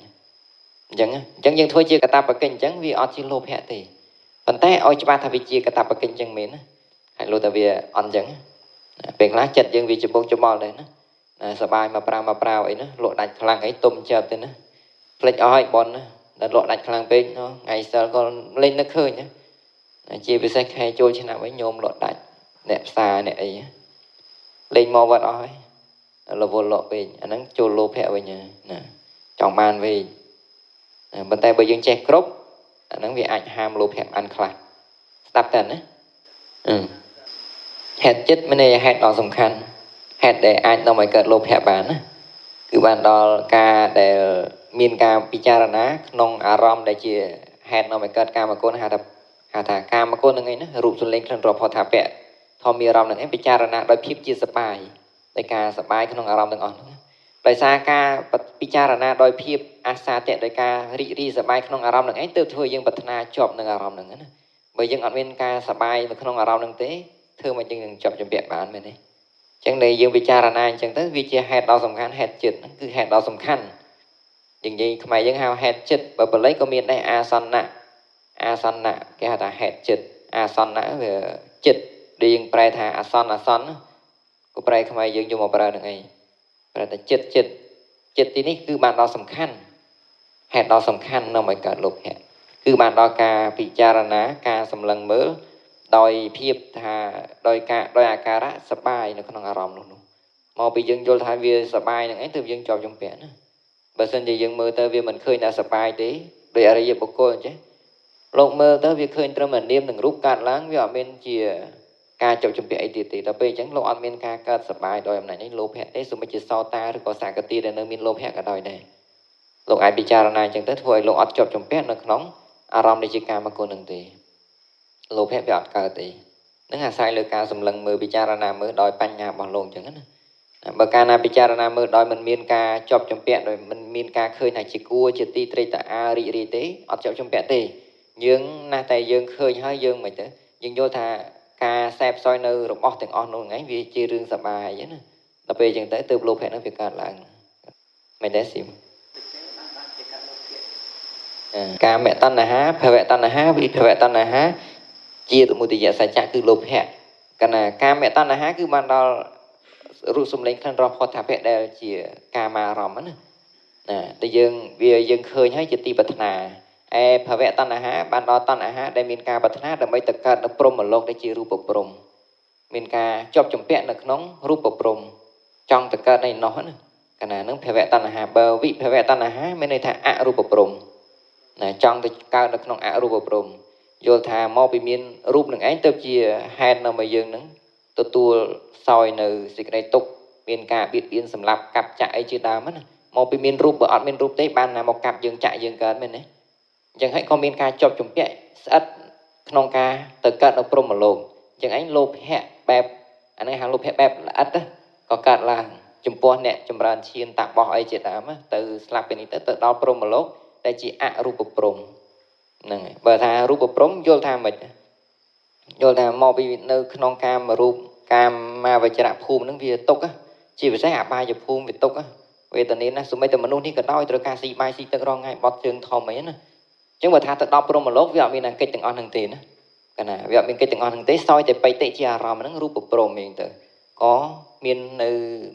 អញ្ចឹងយើងធ្វើជាកតបកិច្ចអញ្ចឹងវាអត់ជាលោភៈទេប៉ុន្តែឲ្យច្បាស់ថាវាជាកតបកិច្ចអញ្ចឹងមែនណាហើយលោថាវាអត់អញ្ចឹងពេលខ្លះចិត្តយើងវាច្បុកច្បល់ដែរណាសបាយមកប្រាមកប្រាវអីណាលក់ដាច់ខ្លាំងអីទុំជើបទេណាភ្លេចអស់ហើយបនណាដល់លក់ដាច់ខ្លាំងពេកថ្ងៃសិលក៏លេងនឹកឃើញណាជាពិសេសខែចូលឆ្នាំវិញញោមលក់ដាច់អ្នកផ្សារអ្នកអីលេងមកវត្តអស់ហើយរវល់លក់ពេកអាហ្នឹងចូលលោភៈវិញណាចង់បានវិញប៉ុន្តែបើយើងចេះគ្រប់អាហ្នឹងវាអាចហាមលោភៈបានខ្លះស្ដាប់តើណាហេតុចិត្តមានន័យហេតុដ៏សំខាន់ហេតុដែលអាចនាំឲ្យកើតលោភៈបានណាគឺបានដល់ការដែលមានការពិចារណាក្នុងអារម្មណ៍ដែលជាហេតុនាំឲ្យកើតកាមគុណហៅថាកាមគុណហ្នឹងឯងណារូបសម្លេងក្លិនរសផតពៈធម្មអារម្មណ៍ហ្នឹងឯងពិចារណាដោយភាពជាសបាយដោយការសបាយក្នុងអារម្មណ៍ទាំងអស់ហ្នឹងដោយសារការពិចារណាដោយភាពអាសាទៈដោយការរីករាយសបាយក្នុងអារម្មណ៍ហ្នឹងឯងទើបធ្វើយើងប្រាថ្នាជាប់នឹងអារម្មណ៍ហ្នឹងណាបើយើងអត់មានការសបាយនៅក្នុងអារម្មណ៍ហ្នឹងទេធ្វើមកយើងនឹងជាប់ជំពាក់បានមែនទេអញ្ចឹងដែលយើងពិចារណាអញ្ចឹងទៅវាជាហេតុដ៏សំខាន់ហេតុចិត្តហ្នឹងគឺហេតុដ៏សំខាន់យើងនិយាយខ្មែរយើងហៅហេតុចិត្តបើបាលីក៏មានដែរអាសនៈអាសនៈគេហៅថាហេតុចិត្តអាសនៈវាចិត្តដែលយើងប្រែថាអាសន្នអាសន្នក៏ប្រែខ្មែរយើងយកមកប្រើនឹងឯងប្រែថាចិត្តចិត្តចិត្តទីនេះគឺបានដល់សំខាន់ហេតុដ៏សំខាន់នាំឲ្យកើតលោភៈគឺបានដល់ការពិចារណាការសម្លឹងមើលដោយភាពថាដោយការដោយអាការៈសបាយនៅក្នុងអារម្មណ៍នោះមកពីយើងយល់ថាវាសបាយនឹងឯងទើបយើងជាប់ជំពាក់ណាបើសិនជាយើងមើលទៅវាមិនឃើញថាសបាយទេដោយអរិយបុគ្គលអញ្ចឹងលោកមើលទៅវាឃើញត្រឹមតែនាមនឹងរូបកើតឡើងវាអត់មានជាការជាប់ជំពាក់អីទៀតទេដល់ពេលអញ្ចឹងលោកអត់មានការកើតសបាយដោយអំណាចនេះលោភៈទេសូម្បីជាសោតាឬក៏សកតិដែលនៅមានលោភៈក៏ដោយដែរលោកអាចពិចារណាអញ្ចឹងទៅធ្វើឲ្យលោកអត់ជាប់ជំពាក់នៅក្នុងអារម្មណ៍ដែលជាកាមគុណនឹងទេលោភៈវាអត់កើតទេនឹងអាស្រ័យលើការសម្លឹងមើលពិចារណាមើលដោយបញ្ញារបស់លោកអញ្ចឹងណាបើកាលណាពិចារណាមើលដោយមិនមានការជាប់ជំពាក់ដោយមិនមានការឃើញថាជាគួរជាទីត្រេកត្រអាលរីករាយទេអត់ជាប់ជំពាក់ទេយើងណាស់តែយើងឃើញហើយយើងមិនទៅយើងយល់ថាការសែបសយនៅរបស់ទាំងអស់នោះហ្នឹងវាជារឿងសបាយណាដល់ពេលអញ្ចឹងទៅទើបលោភៈហ្នឹងវាកើតឡើងមិនដែរស៊ីមកាមតណ្ហាភវតណ្ហាវិភវតណ្ហាជាសមុទយសច្ចៈគឺលោភៈកណាកាមតណ្ហាគឺបានដល់រូបសម្លេងក្លិនរសផតពៈដែលជាកាមារម្មណ៍ណាតែយើងវាយើងឃើញហើយជាទីប្រាថ្នាឯភវតណ្ហាបានដល់តណ្ហាដែលមានការប្រាថ្នាដើម្បីទៅកើតនៅព្រហ្មលោកដែលជារូបព្រហ្មមានការជាប់ជំពាក់នៅក្នុងរូបព្រហ្មចង់ទៅកើតនៅនោះណាកាលណាហ្នឹងភវតណ្ហាបើវិភវតណ្ហាមានន័យថាអរូបព្រហ្មណាចង់ទៅកើតនៅក្នុងអរូបព្រហ្មយល់ថាមកពីមានរូបនឹងឯងទៅជាហេតុនាំឲ្យយើងនឹងទទួលសោយនៅសេចក្តីទុក្ខមានការបៀតបៀនសម្លាប់កាប់ចាក់អីជាដើមណាមកពីមានរូបបើអត់មានរូបទេបានណាមកកាប់យើងចាក់យើងកើតមែនទេអញ្ចឹងហើយក៏មានការជាប់ជំពាក់ស្អិតក្នុងការទៅកើតនៅព្រហ្មលោកអញ្ចឹងឯងលោភៈបែបអានេះហៅលោភៈបែបល្អិតក៏កើតឡើងចំពោះអ្នកចម្រើនឈានតាបោះអីជាដើមទៅស្លាប់ពីនេះទៅដល់ព្រហ្មលោកតែជាអរូបព្រហ្មហ្នឹងហើយបើថារូបព្រហ្មយល់ថាម៉េចយល់ថាមកពីនៅក្នុងកាមរូបកាមាវចរភូមិហ្នឹងវាទុក្ខជាពិសេសអបាយភូមិវាទុក្ខវេទនាណាសូម្បីតែមនុស្សនេះក៏ដោយត្រូវការស៊ីបាយស៊ីទឹករងថ្ងៃបត់ជើងធំអីណាអញ្ចឹងបើថាទៅដល់ព្រហ្មលោកវាអត់មានអាកិច្ចទាំងអស់ហ្នឹងទេណាកាលណាវាអត់មានកិច្ចទាំងអស់ហ្នឹងទេសោយតែបិតិជាអារម្មណ៍ហ្នឹងរូបព្រហ្មអីទៅក៏មាននៅ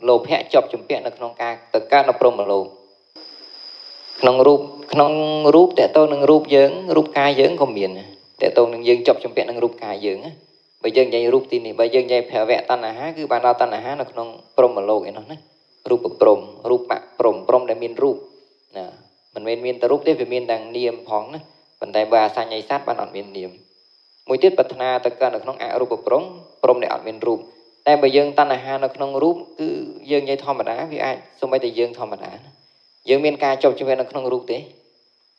លោភៈជាប់ជំពាក់នៅក្នុងការទៅកើតនៅព្រហ្មលោកក្នុងរូបតេតទៅនឹងរូបយើងរូបកាយយើងក៏មានតេតទៅនឹងយើងជាប់ជំពាក់នឹងរូបកាយយើងបើយើងនិយាយរូបទីនេះបើយើងនិយាយភវៈតណ្ហាគឺបានដល់តណ្ហានៅក្នុងព្រហ្មលោកឯនោះណារូបព្រហ្មរូបៈព្រហ្មព្រហ្មដែលមានរូបណាមិនមែនមានតែរូបទេវាមានទាំងនាមផងណាប៉ុន្តែបើអសញ្ញ័យសត្វបានអត់មាននាមមួយទៀតប្រាថ្នាទៅកើតនៅក្នុងអរូបព្រហ្មព្រហ្មដែលអត់មានរូបតែបើយើងតណ្ហានៅក្នុងរូបគឺយើងនិយាយធម្មតាវាអាចសូម្បីតែយើងធម្មតាណាយើងមានការជាប់ជំពាក់នៅក្នុងរូបទេ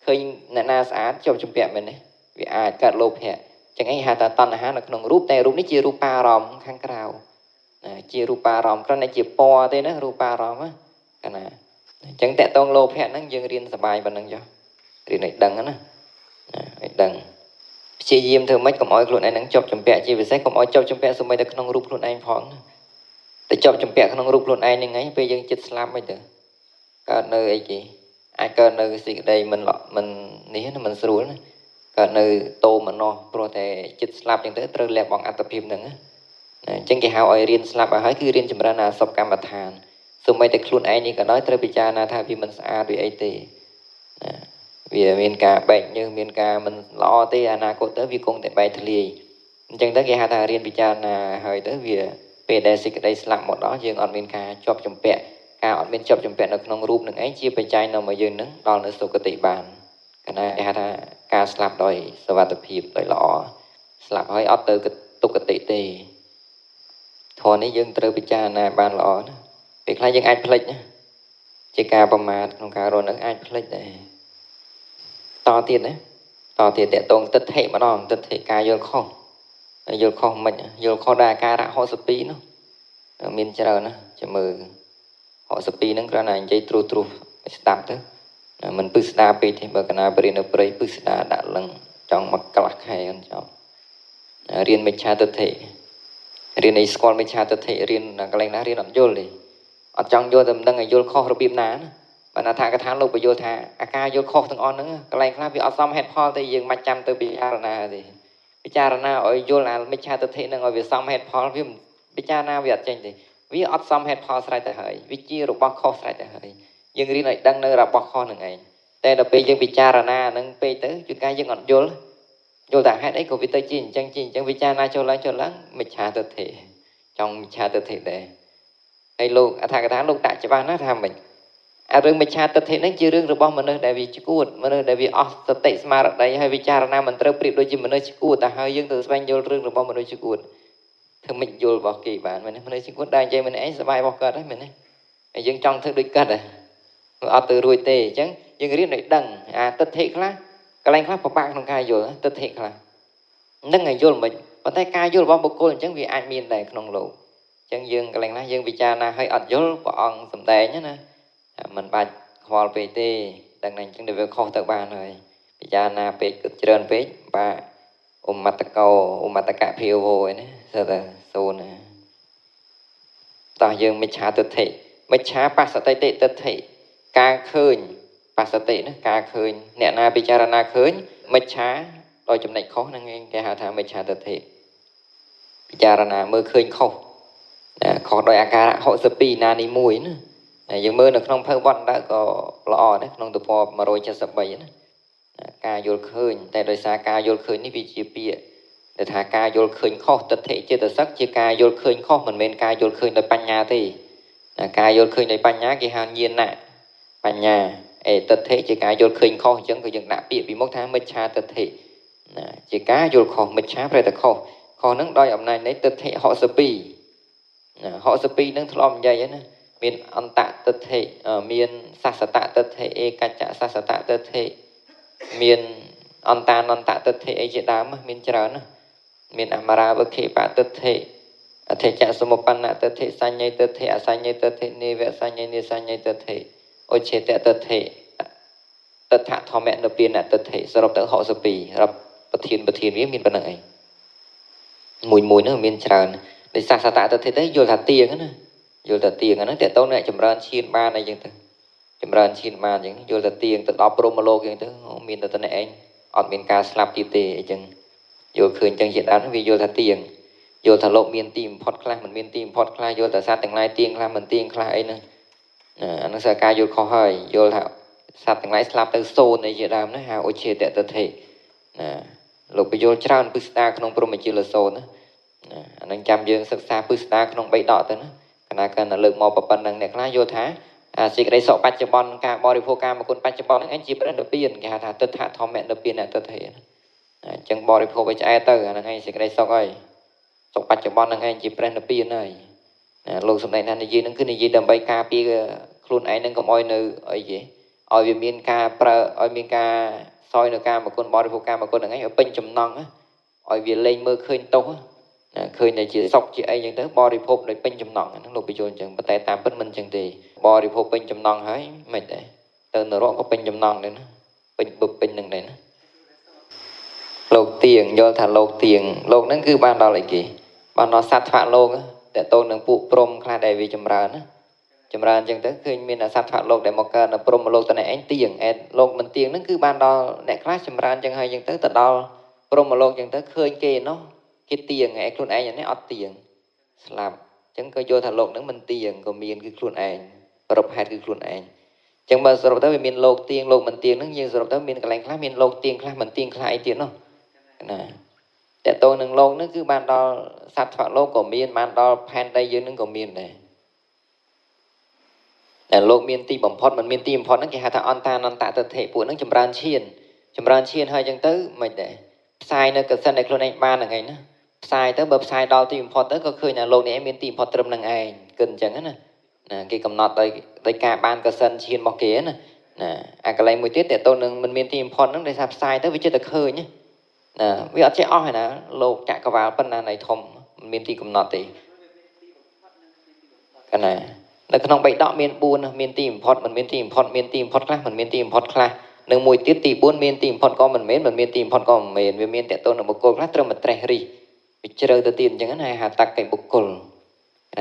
ឃើញអ្នកណាស្អាតជាប់ជំពាក់មែនទេវាអាចកើតលោភៈចឹងឯងហៅថាតណ្ហានៅក្នុងរូបតែរូបនេះជារូបារម្មណ៍ខាងក្រៅណាជារូបារម្មណ៍គ្រាន់តែជាពណ៌ទេណារូបារម្មណ៍កាលណាអញ្ចឹងតកតងលោភៈហ្នឹងយើងរៀនសបាយប៉ុណ្្នឹងចុះរៀនឲ្យដឹងណាឲ្យដឹងព្យាយាមធ្វើម៉េចកុំឲ្យខ្លួនឯងហ្នឹងជាប់ជំពាក់ជាពិសេសកុំឲ្យជាប់ជំពាក់សូម្បីតែក្នុងរូបខ្លួនឯងផងណា តែជាប់ចម្ពាក់ក្នុងរូបខ្លួនឯងហ្នឹងឯងពេលយើងចិត្តស្លាប់មិនទៅកើតនៅអីគេអាចកើតនៅសេចក្តីមិនមិននេះណាមិនស្រួលណាកើតនៅតោមនោះព្រោះតែចិត្តស្លាប់ចឹងទៅត្រូវលះបង់អត្តភាពហ្នឹងណាអញ្ចឹងគេហៅឲ្យរៀនស្លាប់ឲ្យហើយគឺរៀនចម្រើនអាសពកម្មដ្ឋានសូម្បីតែខ្លួនឯងនេះក៏ដោយត្រូវពិចារណាថាវាមិនស្អាតវាអីទេណាវាមានការបែកញើសមានការមិនល្អទេអនាគតទៅវាគង់តែបែកធ្លាយអញ្ចឹងទៅគេហៅថារៀនពិចារណាហើយទៅវាពេលដែលសេចក្តីស្លាប់មកដល់យើងអត់មានការជាប់ចម្ពាក់ការអត់មានជាប់ចម្ពាក់នៅក្នុងរូបនឹងឯងជាបច្ច័យនាំឲ្យយើងនឹងដល់នៅសុគតិបានកាលណាគេហៅថាការស្លាប់ដោយសុវត្ថិភាពដោយល្អស្លាប់ហើយអត់ទៅទុគតិទេធម៌នេះយើងត្រូវពិចារណាបានល្អណាពេលខ្លះយើងអាចភ្លេចណាជាការប្រមាថក្នុងការរស់នៅអាចភ្លេចដែរតទៀតណាតទៀតតកតងទិដ្ឋិម្ដងទិដ្ឋិការយល់ខុសយល់ខុសមិនយល់ខុសដល់អាការៈ62នោះមានច្រើនណាចាំមើល62ហ្នឹងគ្រាន់តែនិយាយត្រួសត្រាសឲ្យស្ដាប់ទៅមិនពឹស្ដាពេកទេបើកណាបរិញ្ញានៅព្រៃពឹស្ដាដាក់លឹងចង់មកក្លះខែអត់ចប់រៀនមិច្ឆាទិដ្ឋិរៀនឲ្យស្គាល់មិច្ឆាទិដ្ឋិរៀនកន្លែងណារៀនអត់យល់ទេអត់ចង់យល់តែមិនដឹងឲ្យយល់ខុសរបៀបណាណាបានអត្ថកថាលោកបញ្យល់ថាអាការយល់ខុសទាំងអស់ហ្នឹងកន្លែងខ្លះវាអត់សមហេតុផលទេយើងមិនចាំទៅពិចារណាទេពិចារណាឲ្យយល់អាមិច្ឆាទិដ្ឋិហ្នឹងឲ្យវាសមហេតុផលវាពិចារណាវាអត់ចេញទេវាអត់សមហេតុផលស្រេចទៅហើយវាជារបស់ខុសស្រេចទៅហើយយើងរៀនឲ្យដឹងនៅរបស់ខុសហ្នឹងឯងតែដល់ពេលយើងពិចារណាហ្នឹងពេកទៅជួនកាលយើងអត់យល់យល់តែហេតុអីក៏វាទៅជាអញ្ចឹងជាអញ្ចឹងពិចារណាចូលឡើងចូលឡើងមិច្ឆាទិដ្ឋិចង់មិច្ឆាទិដ្ឋិដែរហើយលោកអត្ថកថាលោកដាក់ច្បាស់ណាស់ថាម៉េចអារឿងមិច្ឆាទិដ្ឋិហ្នឹងជារឿងរបស់មនុស្សដែលវាឈួតមនុស្សដែលវាអស់សតិស្មារតីហើយវិចារណាមិនត្រូវប្រៀបដូចជាមនុស្សឈួតតែហើយយើងទៅស្វែងយល់រឿងរបស់មនុស្សឈួតធ្វើមិនយល់របស់គេបានមែនទេមនុស្សឈួតដែរនិយាយមែនឯងសប្បាយរបស់គាត់ហ្នឹងមែនទេហើយយើងចង់ធ្វើដូចគាត់ហ៎អត់ទៅរួចទេអញ្ចឹងយើងរៀនឲ្យដឹងអាទិដ្ឋិខ្លះកន្លែងខ្លះពិបាកក្នុងការយល់ទិដ្ឋិខ្លះនឹងឲ្យយល់មិនប៉ុន្តែការយល់របស់បុគ្គលអញ្ចឹងវាអាចមានដែរក្នុងលោកអញ្ចឹងយើងកន្លែងខ្លះយើងពិចារណាឲ្យអត់យល់ព្រះអង្គសំដែងណាមិនបាច់ខ្វល់ពេកទេដឹងតែអញ្ចឹងវាខុសទៅបានហើយពិចារណាពេកគិតច្រើនពេកបាទឧមត្តកោឧមត្តកភាវោឯណាសិតតែសូន្យណាតោះយើងមិច្ឆាទិដ្ឋិមិច្ឆាបស្សតិទិដ្ឋិការឃើញបស្សតិណាការឃើញអ្នកណាពិចារណាឃើញមិច្ឆាដោយចំណុចខុសហ្នឹងឯងគេហៅថាមិច្ឆាទិដ្ឋិពិចារណាមើលឃើញខុសណាខុសដោយអាការៈ62ណានេះមួយណាយើងមើលនៅក្នុងភៅវត្តដែរក៏ល្អដែរក្នុងទំព័រ173ណាការយល់ឃើញតែដោយសារការយល់ឃើញនេះវាជាពាក្យដែលថាការយល់ឃើញខុសទិដ្ឋិចេតសិកជាការយល់ឃើញខុសមិនមែនការយល់ឃើញដោយបញ្ញាទេណាការយល់ឃើញដោយបញ្ញាគេហៅញាណបញ្ញាអេទិដ្ឋិជាការយល់ឃើញខុសអញ្ចឹងក៏យើងដាក់ពាក្យពីមុខថាមិច្ឆាទិដ្ឋិណាជាការយល់ខុសមិច្ឆាប្រែតែខុសខុសហ្នឹងដោយអំណាចនៃទិដ្ឋិ62ណា62ហ្នឹងធ្លាប់និយាយហ្នឹងណាមានអន្តទិដ្ឋិមានសសតទិដ្ឋិឯកច្ចសសតទិដ្ឋិមានអន្តានន្តទិដ្ឋិអីជាដើមមានច្រើនណាមានអមរាវខេបទិដ្ឋិអធិចសមុបណ្ណទិដ្ឋិសញ្ញេទិដ្ឋិអសញ្ញេទិដ្ឋិនិវសញ្ញេនិសញ្ញេទិដ្ឋិឧច្ឆេតទិដ្ឋិតថធម្មនិព្វានទិដ្ឋិសរុបទៅ62រាប់ប្រធានវាមានប៉ុណ្្នឹងឯងមួយមួយហ្នឹងមានច្រើនដោយសសតទិដ្ឋិទៅយល់ថាទៀងណាយល់ថាទៀងហ្នឹងតើតើអ្នកចម្រើនឈានបានអីចឹងទៅចម្រើនឈានបានអញ្ចឹងយល់ថាទៀងទៅដល់ព្រហ្មលោកអញ្ចឹងទៅមានតែតែឯងអត់មានការស្លាប់ទៀតទេអញ្ចឹងយល់ឃើញអញ្ចឹងជាដើមវាយល់ថាទៀងយល់ថាលោកមានទីបំផុតខ្លះមិនមានទីបំផុតខ្លះយល់ថាសត្វទាំងឡាយទៀងខ្លះមិនទៀងខ្លះអីហ្នឹងអាហ្នឹងគឺការយល់ខុសហើយយល់ថាសត្វទាំងឡាយស្លាប់ទៅសូន្យអីជាដើមណាហៅឧច្ឆេតទិដ្ឋិណាលោកបញ្យល់ច្រើនពិស្ដាក្នុងព្រហ្មជាលសូន្យណាអាហ្នឹងចាំយើងសិក្សាពិស្ដាក្នុង3ដកទៅណាកណាកណ្ណាលើកមកប៉ុណ្ណឹងអ្នកខ្លះយល់ថាអាសេចក្តីសុខបច្ចុប្បន្នការបរិភោគកាមគុណបច្ចុប្បន្នហ្នឹងឯងជាព្រះនិព្វានគេហៅថាទិដ្ឋធម្មនិព្វានទិដ្ឋិណាអញ្ចឹងបរិភោគឲ្យឆ្អែតទៅអាហ្នឹងឯងសេចក្តីសុខហើយសុខបច្ចុប្បន្នហ្នឹងឯងជាព្រះនិព្វានហើយណាលោកសម្ដែងថានិយាយហ្នឹងគឺនិយាយដើម្បីការពារខ្លួនឯងហ្នឹងកុំឲ្យនៅអីគេឲ្យវាមានការប្រើឲ្យមានការសោយនៅកាមគុណបរិភោគកាមគុណហ្នឹងឯងឲ្យពេញចំណង់ឲ្យវាលែងមើលឃើញទោសណាឃើញតែជាសុខជាអីចឹងទៅបរិភោគដោយពេញចំណង់ហ្នឹងលោកបញ្យល់អញ្ចឹងប៉ុន្តែតាមពិតមិនអញ្ចឹងទេបរិភោគពេញចំណង់ហើយមិនដែរទៅនរកក៏ពេញចំណង់ដែរណាពេញបឹបពេញនឹងដែរណាលោកទៀងយល់ថាលោកទៀងលោកហ្នឹងគឺបានដល់អីគេបានដល់សត្វលោក តទៅនឹងពួកព្រំខ្លះដែលវាចម្រើនណាចម្រើនអញ្ចឹងទៅឃើញមានសត្វថ្នាក់លោកដែលមកកើតនៅព្រំលោកតនេះឯងទៀងឯលោកមិនទៀងហ្នឹងគឺបានដល់អ្នកខ្លះចម្រើនអញ្ចឹងហើយអញ្ចឹងទៅទៅដល់ព្រំលោកអញ្ចឹងទៅឃើញគេនោះគេទៀងឯខ្លួនឯងនេះអត់ទៀងស្លាប់អញ្ចឹងក៏យល់ថាលោកហ្នឹងមិនទៀងក៏មានគឺខ្លួនឯងប្រពហេតុគឺខ្លួនឯងអញ្ចឹងបើសរុបទៅវាមានលោកទៀងលោកមិនទៀងហ្នឹងយើងសរុបទៅមានកន្លែងខ្លះមានលោកទៀងខ្លះមិនទៀងខ្លះអីទៀតនោះណាតើតើនឹងលោកហ្នឹងគឺបានដល់សត្វថ្នាក់លោកក៏មានបានដល់ផែនដីយើងហ្នឹងក៏មានដែរតែលោកមានទីបំផុតមិនមានទីបំផុតហ្នឹងគេហៅថាអន្តានន្តទិដ្ឋិពួកហ្នឹងចម្រើនឈានចម្រើនឈានហើយអញ្ចឹងទៅមិនដែរផ្សាយនៅកសិនដែលខ្លួនឯងបានហ្នឹងឯងណាផ្សាយទៅបើផ្សាយដល់ទីបំផុតទៅក៏ឃើញថាលោកនេះឯងមានទីបំផុតត្រឹមហ្នឹងឯងគិតអញ្ចឹងណាណាគេកំណត់ដោយការបានកសិនឈានរបស់គេណាណាអាកន្លែងមួយទៀតតើតើនឹងមិនមានទីបំផុតហ្នឹងដោយសារផ្សាយទៅវាចិត្តតែឃើញណាវាអត់ចេះអស់ឯណាលោកចក្រវាលប៉ុណ្ណាណៃធំមិនមានទីកំណត់ទេកណានៅក្នុងបៃដកមាន4មានទីបំផុតមិនមានទីបំផុតមានទីបំផុតខ្លះមិនមានទីបំផុតខ្លះនិងមួយទៀតទី4មានទីបំផុតក៏មិនមែនមិនមានទីបំផុតក៏មិនមែនវាមានតើតើនឹងបុគ្គលខ្លះត្រូវមកត្រេះរិះវាជ្រៅទៅទៀតអញ្ចឹងណាហៅតក្កិបុគ្គល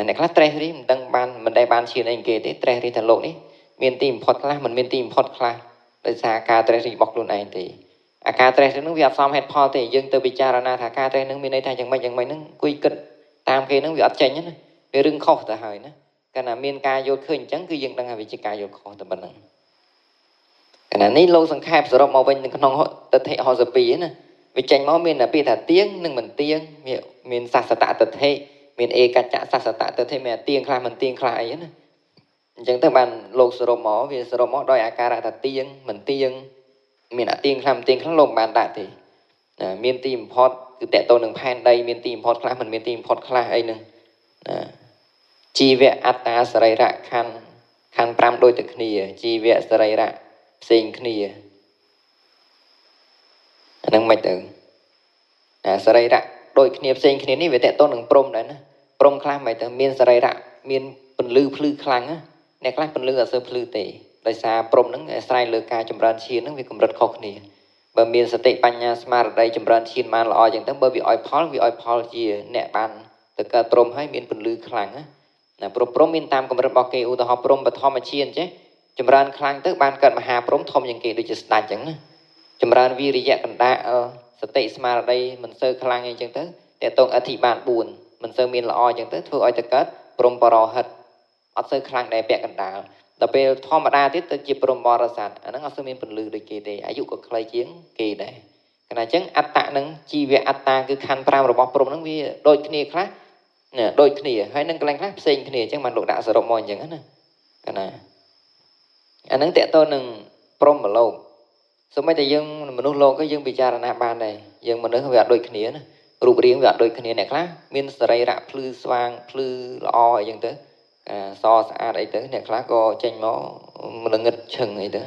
អ្នកខ្លះត្រេះរិះមិនដឹងបានមិនដែលបានឈានអីគេទេត្រេះរិះថាលោកនេះមានទីបំផុតខ្លះមិនមានទីបំផុតខ្លះដោយសារការត្រេះរិះរបស់ខ្លួនឯងទេអាការត្រេះរិះនឹងវាអត់សមហេតុផលទេយើងទៅពិចារណាថាការត្រេះនឹងមានន័យថាយ៉ាងម៉េចយ៉ាងម៉េចហ្នឹងអង្គុយគិតតាមគេហ្នឹងវាអត់ចេញណាវារឿងខុសទៅហើយណាកាលណាមានការយល់ឃើញអញ្ចឹងគឺយើងដឹងថាវាជាការយល់ខុសតែប៉ុណ្្នឹងកាលណានេះលោកសង្ខេបសរុបមកវិញនៅក្នុងទិដ្ឋិ62ណាវាចេញមកមានតែពាក្យថាទៀងនិងមិនទៀងមានសស្សតទិដ្ឋិមានឯកច្ចៈសស្សតទិដ្ឋិមានទៀងខ្លះមិនទៀងខ្លះអីណាអញ្ចឹងទៅបានលោកសរុបមកវាសរុបមកដោយអាការៈថាទៀងមិនទៀងមានអាទៀងខ្លះមិនទៀងខ្លះលោកមិនបានដាក់ទេណាមានទីបំផុតគឺតកតទៅនឹងផែនដីមានទីបំផុតខ្លះមិនមានទីបំផុតខ្លះអីហ្នឹងណាជីវៈអត្តាសរីរៈខណ្ឌខណ្ឌ5ដូចតែគ្នាជីវៈសរីរៈផ្សេងគ្នាអាហ្នឹងមិនទៅអាសរីរៈដូចគ្នាផ្សេងគ្នានេះវាតកតទៅនឹងព្រំដែរណាព្រំខ្លះមិនទៅមានសរីរៈមានពន្លឺភ្លឺខ្លាំងណាអ្នកខ្លះពន្លឺអត់សូវភ្លឺទេដោយសារព្រំហ្នឹងអាស្រ័យលើការចម្រើនឈានហ្នឹងវាកម្រិតខុសគ្នាបើមានសតិបញ្ញាស្មារតីចម្រើនឈានបានល្អចឹងទៅបើវាឲ្យផលវាឲ្យផលជាអ្នកបានទៅកើតព្រំហើយមានពន្លឺខ្លាំងណាណាព្រោះព្រំមានតាមកម្រិតរបស់គេឧទាហរណ៍ព្រំបឋមឈានចេះចម្រើនខ្លាំងទៅបានកើតមហាព្រំធំជាងគេដូចជាស្ដេចចឹងណាចម្រើនវីរិយៈកណ្ដាលសតិស្មារតីមិនសូវខ្លាំងអីចឹងទៅតកតងអធិបាន4មិនសូវមានល្អចឹងទៅធ្វើឲ្យទៅកើតព្រំបរហិតអត់សូវខ្លាំងដែរពាក់កណ្ដាលដល់ពេលធម្មតាទៀតទៅជាព្រំបរិស័ទអាហ្នឹងអត់សូវមានពន្លឺដូចគេទេអាយុក៏ខ្លីជាងគេដែរកាលណាអញ្ចឹងអត្តៈនឹងជីវៈអត្តាគឺខណ្ឌ5របស់ព្រំហ្នឹងវាដូចគ្នាខ្លះណាដូចគ្នាហើយនឹងកន្លែងខ្លះផ្សេងគ្នាអញ្ចឹងបានលោកដាក់សរុបមកអញ្ចឹងណាកាលណាអាហ្នឹងតកតទៅនឹងព្រំលោកសូម្បីតែយើងមនុស្សលោកក៏យើងពិចារណាបានដែរយើងមនុស្សវាអត់ដូចគ្នាណារូបរាងវាអត់ដូចគ្នាអ្នកខ្លះមានសរីរៈភ្លឺស្វាងភ្លឺល្អអីចឹងទៅសស្អាតអីទៅអ្នកខ្លះក៏ចេញមកម្លងឹតឈឹងអីទៅ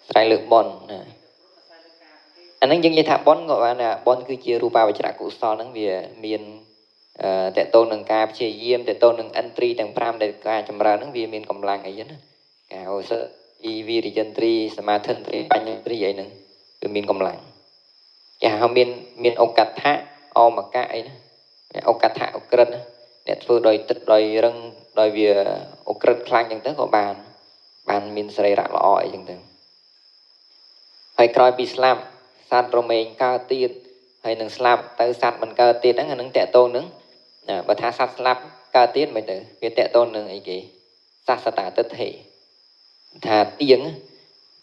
ស្រ័យលើប៉ុនណាអាហ្នឹងយើងនិយាយថាប៉ុនក៏បានដែរប៉ុនគឺជារូបាវចរកុសលហ្នឹងវាមានតកតងនឹងការព្យាយាមតកតងនឹងឥន្ទ្រីទាំង5ដែលការចម្រើនហ្នឹងវាមានកម្លាំងអីណាការអូសអ៊ីវិរិយន្ទ្រីសមាធិន្ទ្រីបញ្ញន្ទ្រីអីហ្នឹងវាមានកម្លាំងគេហៅមានឱកដ្ឋៈអមកៈអីណាឱកដ្ឋៈឧក្រិដ្ឋណាអ្នកធ្វើដោយទឹកដោយរឹងដោយវាឧក្រិដ្ឋខ្លាំងចឹងទៅក៏បានមានសរីរៈល្អអីចឹងទៅហើយក្រោយពីស្លាប់សត្វរមែងកើតទៀតហើយនឹងស្លាប់ទៅសត្វមិនកើតទៀតហ្នឹងអានឹងតកតងនឹងណាបើថាសត្វស្លាប់កើតទៀតមិនទៅវាតកតងនឹងអីគេសស្សតទិដ្ឋិថាទៀង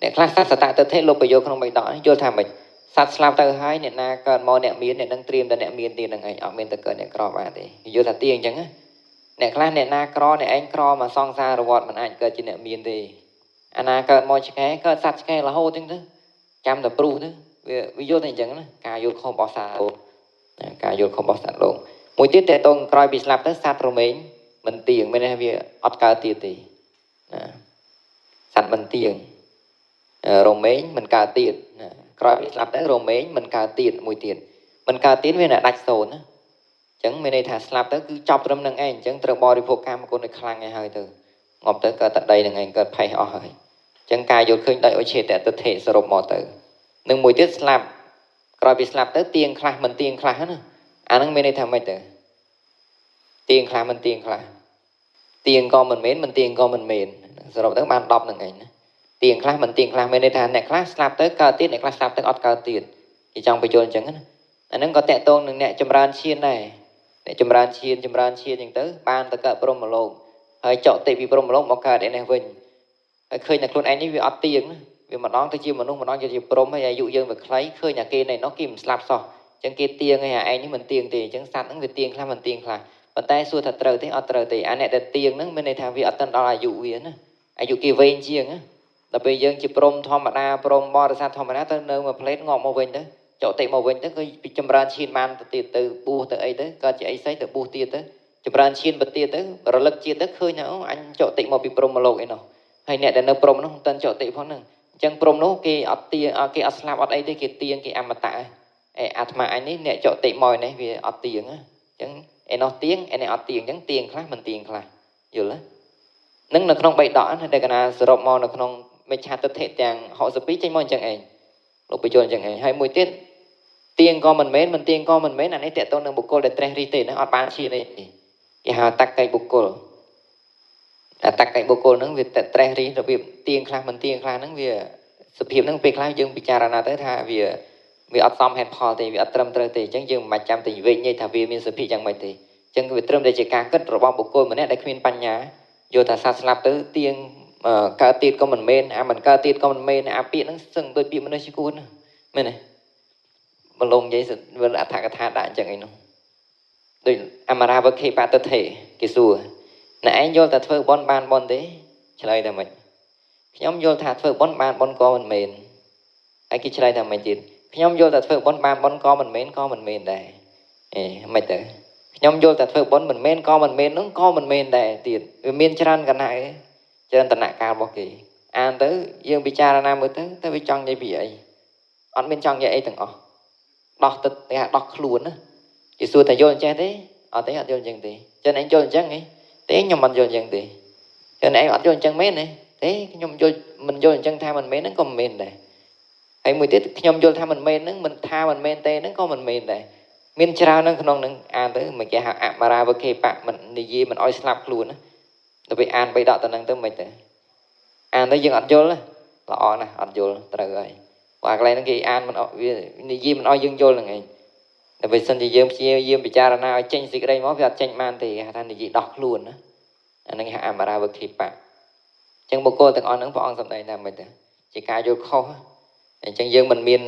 អ្នកខ្លះសស្សតទិដ្ឋិលោកបញ្យល់ក្នុងបៃដកយល់ថាម៉េចសត្វស្លាប់ទៅហើយអ្នកណាកើតមកអ្នកមានអ្នកនឹងត្រៀមតែអ្នកមានទៀតហ្នឹងឯងអត់មានទៅកើតអ្នកក្របានទេយល់ថាទៀងអញ្ចឹងណាអ្នកខ្លះអ្នកណាក្រអ្នកឯងក្រមកសង្សារវដ្តមិនអាចកើតជាអ្នកមានទេអាណាកើតមកឆ្កែកើតសត្វឆ្កែរហូតអញ្ចឹងទៅចាំតែព្រុសទៅវាយល់តែអញ្ចឹងណាការយល់ខុសរបស់សត្វលោកការយល់ខុសរបស់សត្វលោកមួយទៀតតើតងក្រោយពីស្លាប់ទៅសត្វរមែងមិនទៀងមានន័យថាវាអត់កើតទៀតទេណាសត្វមិនទៀងរមែងមិនកើតទៀតណាក្រោយពីស្លាប់ទៅរមែងមិនកើតទៀតមួយទៀតមិនកើតទៀតវាអ្នកដាច់សូន្យណាអញ្ចឹងមានន័យថាស្លាប់ទៅគឺចប់ត្រឹមនឹងឯងអញ្ចឹងត្រូវបរិភោគកាមគុណឲ្យខ្លាំងឲ្យហើយទៅងាប់ទៅកើតតែដីនឹងឯងកើតផេះអស់ហើយអញ្ចឹងការយល់ឃើញដោយឧឆេតទិដ្ឋិសរុបមកទៅនឹងមួយទៀតស្លាប់ក្រោយពីស្លាប់ទៅទៀងខ្លះមិនទៀងខ្លះណាអាហ្នឹងមានន័យថាម៉េចទៅ ទៀងខ្លះមិនទៀងខ្លះទៀងក៏មិនមែនមិនទៀងក៏មិនមែនសរុបទៅបាន10ហ្នឹងឯងណាទៀងខ្លះមិនទៀងខ្លះមានន័យថាអ្នកខ្លះស្លាប់ទៅកើតទៀតអ្នកខ្លះស្លាប់ទៅអត់កើតទៀតគេចង់បញ្យល់អញ្ចឹងណាអាហ្នឹងក៏តកតងនឹងអ្នកចម្រើនឈានដែរអ្នកចម្រើនឈានចម្រើនឈានអញ្ចឹងទៅបានទៅកើតព្រហ្មលោកហើយចុតិពីព្រហ្មលោកមកកើតឯនេះវិញហើយឃើញតែខ្លួនឯងនេះវាអត់ទៀងណាវាម្ដងទៅជាមនុស្សម្ដងទៅជាព្រហ្មហើយអាយុយើងវាខ្លីឃើញតែគេនៅនោះគេមិនស្លាប់សោះអញ្ចឹងគេទៀងហើយអាឯងនេះមិនទៀងទេអញ្ចឹងសត្វហ្នឹងវាទៀងខ្លះមិនទៀងខ្លះប៉ុន្តែសួរថាត្រូវទេអត់ត្រូវទេអាអ្នកដែលទៀងហ្នឹងមានន័យថាវាអត់ទាន់ដល់អាយុវាណាអាយុគេវែងជាងណាដល់ពេលយើងជាព្រហ្មធម្មតាព្រហ្មបរិស័ទធម្មតាទៅនៅមួយផ្លេតងាប់មកវិញទៅចុតិមកវិញទៅគឺពីចម្រើនឈានបានទៅទៀតទៅបួសទៅអីទៅកើតជាអីស្អីទៅបួសទៀតទៅចម្រើនឈានទៅទៀតទៅរលឹកជាតិទៅឃើញថាអូអញចុតិមកពីព្រហ្មលោកអីនោះហើយអ្នកដែលនៅព្រហ្មនោះមិនទាន់ចុតិផងហ្នឹងអញ្ចឹងព្រហ្មនោះគេអត់ទៀងគេអត់ស្លាប់អត់អីទេគេទៀងគេអមតៈឯអាត្មាអញនេះអ្នកចុតិមកនេះវាអត់ទៀងអញ្ចឹងឯនោះទៀងឯនេះអត់ទៀងអញ្ចឹងទៀងខ្លះមិនទៀងខ្លះយល់ទេនឹងនៅក្នុងបៃដកណាដែលកណាសរុបមកនៅក្នុងមិច្ឆាទិដ្ឋិទាំង62ចេញមកអញ្ចឹងឯងលោកបញ្យល់អញ្ចឹងឯងហើយមួយទៀតទៀងក៏មិនមែនមិនទៀងក៏មិនមែនអានេះតកតងនឹងបុគ្គលដែលត្រេះរិះទេណាអត់បានឈានទេគេហៅតក្កៃបុគ្គលអាតក្កៃបុគ្គលហ្នឹងវាត្រេះរិះរបៀបទៀងខ្លះមិនទៀងខ្លះហ្នឹងវាសភាពហ្នឹងពេលខ្លះយើងពិចារណាទៅថាវាអត់សមហេតុផលទេវាអត់ត្រឹមត្រូវទេអញ្ចឹងយើងមិនបាច់ចាំទៅវិញទេថាវាមានសភាពយ៉ាងម៉េចទេអញ្ចឹងវាត្រឹមតែជាការគិតរបស់បុគ្គលម្នាក់ដែលគ្មានបញ្ញាយល់ថាសត្វស្លាប់ទៅទៀងកើតទៀតក៏មិនមែនអាមិនកើតទៀតក៏មិនមែនអាពាក្យហ្នឹងសឹងដូចពាក្យមនុស្សជាគួនមែនទេបលងនិយាយវិលអត្ថកថាដាក់អញ្ចឹងអីនោះដូចអមរាវខេបតថេគេសួរណែឯងយល់តែធ្វើបុណ្យបានបុណ្យទេឆ្លើយថាម៉េចខ្ញុំយល់ថាធ្វើបុណ្យបានបុណ្យក៏មិនមែនហើយគេឆ្លើយថាម៉េចទៀតខ្ញុំយល់តែធ្វើបុណ្យបានបុណ្យក៏មិនមែនក៏មិនមែនដែរអេម៉េចទៅខ្ញុំយល់តែធ្វើបុណ្យមិនមែនក៏មិនមែននោះក៏មិនមែនដែរទៀតវាមានច្រើនកណៈឯងច្រើនតនកាលរបស់គេអានទៅយើងពិចារណាមើលទៅទៅវាចង់និយាយពីអីអត់មានចង់និយាយអីទាំងអស់ដោះទឹកគេហៅដោះខ្លួនណាគេសួរថាយល់អញ្ចេះទេអត់ទេអត់យល់អញ្ចឹងទេចឹងឯងយល់អញ្ចឹងហីទេខ្ញុំអត់យល់អញ្ចឹងទេចឹងឯងអត់យល់អញ្ចឹងមែនទេទេខ្ញុំយល់មិនយល់អញ្ចឹងថាមិនមែនហ្នឹងក៏មិនមែនដែរហើយមួយទៀតខ្ញុំយល់ថាមិនមែនហ្នឹងមិនថាមិនមែនទេហ្នឹងក៏មិនមែនដែរមានច្រើនហ្នឹងក្នុងហ្នឹងអានទៅមិនគេហៅអមរាវខេបៈមិននិយាយមិនអោយស្លាប់ខ្លួនណាដល់ពេលអានបីដកទៅហ្នឹងទៅមិនទៅអានទៅយើងអត់យល់ល្អណាស់អត់យល់ត្រូវហើយព្រោះអាកន្លែងហ្នឹងគេអានមិនវានិយាយមិនអោយយើងយល់ហ្នឹងឯងតែបើសិនជាយើងព្យាយាមពិចារណាឲ្យចេញសេចក្តីមកវាអត់ចេញបានទេគេហៅថានិយាយដោះខ្លួនណាអាហ្នឹងគេហៅអមរាវខេបៈអញ្ចឹងបុគ្គលទាំងអស់ហ្នឹងព្រះអង្គសម្ដែងថាមិនទៅជាការយល់ខុសអញ្ចឹងយើងមិនមាន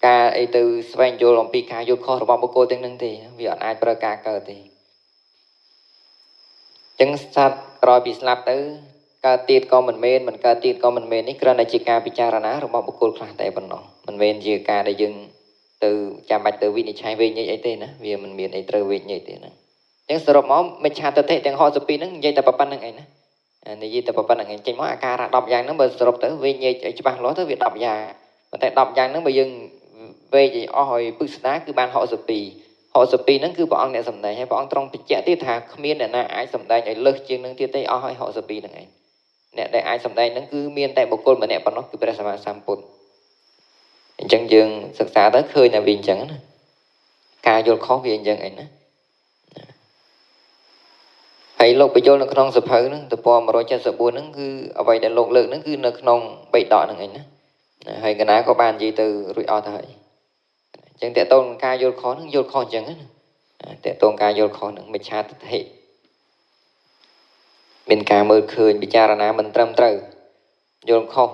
ការអីទៅស្វែងយល់អំពីការយល់ខុសរបស់បុគ្គលទាំងហ្នឹងទេវាអត់អាចប្រើការកើតទេអញ្ចឹងសត្វក្រោយពីស្លាប់ទៅកើតទៀតក៏មិនមែនមិនកើតទៀតក៏មិនមែននេះគ្រាន់តែជាការពិចារណារបស់បុគ្គលខ្លះតែប៉ុណ្ណោះមិនមែនជាការដែលយើងទៅចាំបាច់ទៅវិនិច្ឆ័យវេញអីទេណាវាមិនមានអីត្រូវវេញទេណាអញ្ចឹងសរុបមកមិច្ឆាទិដ្ឋិទាំង62ហ្នឹងនិយាយតែប៉ុណ្្នឹងឯងណានិយាយតែប៉ុណ្្នឹងឯងចេញមកអាការៈ10យ៉ាងហ្នឹងបើសរុបទៅវេញឲ្យច្បាស់លាស់ទៅវា10យ៉ាងប៉ុន្តែ10យ៉ាងហ្នឹងបើយើងវែកឲ្យអស់ឲ្យពឹស្ដាគឺបាន62 62ហ្នឹងគឺព្រះអង្គអ្នកសម្ដែងហើយព្រះអង្គត្រង់បញ្ជាក់ទៀតថាគ្មានអ្នកណាអាចសម្ដែងឲ្យលើសជាងនឹងទៀតទេអស់ហើយ62ហ្នឹងឯងអ្នកដែលអាចសម្ដែងហ្នឹងគឺមានតែបុគ្គលម្នាក់ប៉ុណ្ណោះគឺព្រះសម្មាសម្ពុទ្ធអញ្ចឹងយើងសិក្សាទៅឃើញថាវាអញ្ចឹងណាការយល់ខុសវាអញ្ចឹងឯណាហើយលោកបញ្យល់នៅក្នុងសភៅហ្នឹងទំព័រ174ហ្នឹងគឺអ្វីដែលលោកលើកហ្នឹងគឺនៅក្នុងបៃដកហ្នឹងឯងណាហើយកណាក៏បាននិយាយទៅរួចអស់ទៅហើយអញ្ចឹងតកតងនឹងការយល់ខុសហ្នឹងយល់ខុសអញ្ចឹងណាតកតងការយល់ខុសហ្នឹងមិច្ឆាទិដ្ឋិមានការមើលឃើញពិចារណាមិនត្រឹមត្រូវយល់ខុស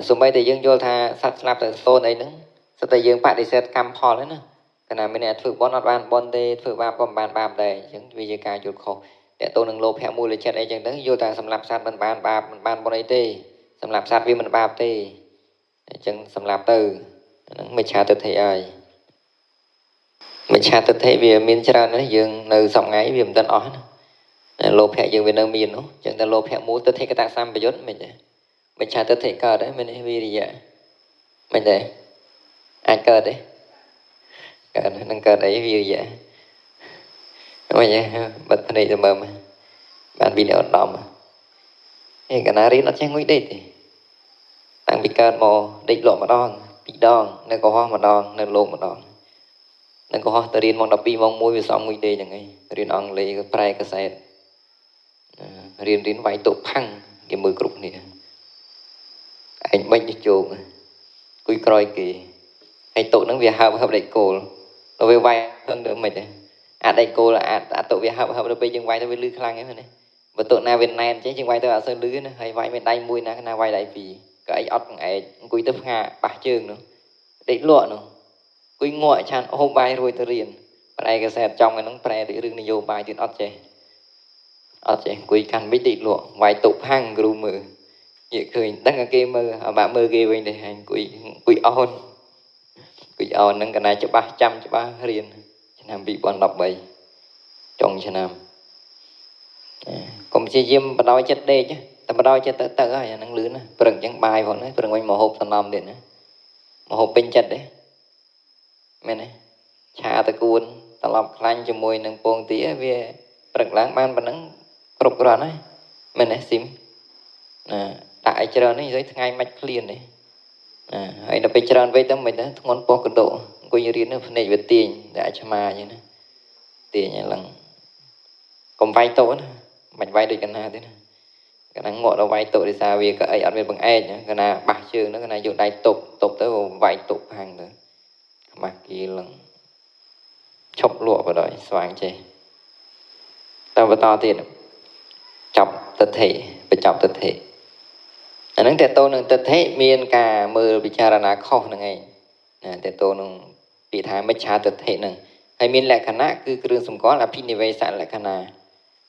សូម្បីតែយើងយល់ថាសត្វស្លាប់ទៅសូន្យអីហ្នឹងសិតតែយើងបដិសេធកម្មផលហ្នឹងណាកាលណាមានអ្នកធ្វើបុណ្យអត់បានបុណ្យទេធ្វើបាបក៏មិនបានបាបដែរអញ្ចឹងវាជាការយល់ខុសតកតងនឹងលោភៈមូលចិត្តអីចឹងទៅយល់ថាសម្លាប់សត្វមិនបានបាបមិនបានបុណ្យអីទេសម្លាប់សត្វវាមិនបាបទេអញ្ចឹងសម្លាប់ទៅហ្នឹងមិច្ឆាទិដ្ឋិហើយមិច្ឆាទិដ្ឋិវាមានច្រើនណាស់យើងនៅសប្ងៃវាមិនទាន់អស់ណាលោភៈយើងវានៅមាននោះអញ្ចឹងតែលោភៈមូលទិដ្ឋិកតសម្បយុទ្ធមិនទេមិច្ឆាទិដ្ឋិកើតទេមែនទេវិរិយៈមិនទេអាចកើតទេកើតនឹងកើតអីវិរិយៈមិនទេបិទភ្នែកទៅមើលបានវីដេអូដំឯកណារៀនអត់ចេះងុយដេកទេតាំងពីកើតមកដេកលក់ម្ដងពីរដងនៅកុហកម្ដងនៅលោកម្ដង នឹងក៏ហោះទៅរៀនម៉ោង12ម៉ោង1វាសំមួយដេកហ្នឹងឯងរៀនអង់គ្លេសក៏ប្រែកាសែតរៀនវាយតុផាំងគេមើលគ្រប់គ្នាឯងមិនជោគគួយក្រោយគេហើយតុហ្នឹងវាហើបហើបដេកគោលដល់វាវាយហឹងទៅមិនទេអាដេកគោលអាតុវាហើបហើបដល់ពេលយើងវាយទៅវាលឺខ្លាំងហ្នឹងណាបើតុណាវាណែនចេះយើងវាយទៅអត់សូវលឺណាហើយវាយមិនដៃមួយណាណាវាយដៃពីរក៏អីអត់បង្អែកអង្គុយទៅផ្ងាប៉ះជើងនោះដេកលក់នោះអង្គុយងក់ឆានហូបបាយរួចទៅរៀនប្រែកាសែតចំហ្នឹងប្រែរឿងនយោបាយទៀតអត់ចេះអង្គុយកាន់មិនដេកលក់វាយតុផាំងគ្រូមើលនិយាយឃើញដឹងតែគេមើលអាបាក់មើលគេវិញទេហើយអង្គុយអោនអង្គុយអោនហ្នឹងកណាច្បាស់ចាំច្បាស់រៀនឆ្នាំ2013ចុងឆ្នាំកុំព្យាយាមបដោយចិត្តដេកតែបដោយចិត្តទៅហើយអាហ្នឹងលឿនណាព្រឹកអញ្ចឹងបាយផងណាព្រឹកវិញមកហូបសំណំទៀតណាមកហូបពេញចិត្តទេមែនទេឆាតកួនត្រឡប់ខ្លាញ់ជាមួយនឹងពងទាវាព្រឹកឡើងបានប៉ុណ្ណឹងគ្រប់គ្រាន់ហើយមែនទេស៊ីមណាដាក់ឲ្យច្រើននេះថ្ងៃមិនឃ្លានទេណាហើយដល់ពេលច្រើនវិញទៅមិនទៅធ្ងន់ពោះកណ្ដុអង្គុយរៀនភ្នែកវាទាញតែអាឆ្មាអញ្ចឹងណាទាញឲ្យឡើងកុំវាយតោណាមិនវាយដូចកណាទេណាកណាងក់ដល់វាយតុដោយសារវាក៏អីអត់មានបង្អែកកណាបាសជើងហ្នឹងកណាយកដៃទប់ទប់ទៅវាយតុផាំងទៅខ្មាស់គីឡើងឈប់លក់បដ ாய் ស្វាងចេះតែបន្តទៀតចប់ទិដ្ឋិបញ្ចប់ទិដ្ឋិអាហ្នឹងតើតោនឹងទិដ្ឋិមានការមើលពិចារណាខុសហ្នឹងឯងណាតើតោនឹងពាក្យថាមិច្ឆាទិដ្ឋិហ្នឹងហើយមានលក្ខណៈគឺគ្រឿងសម្គាល់អភិនិវេសលក្ខណៈ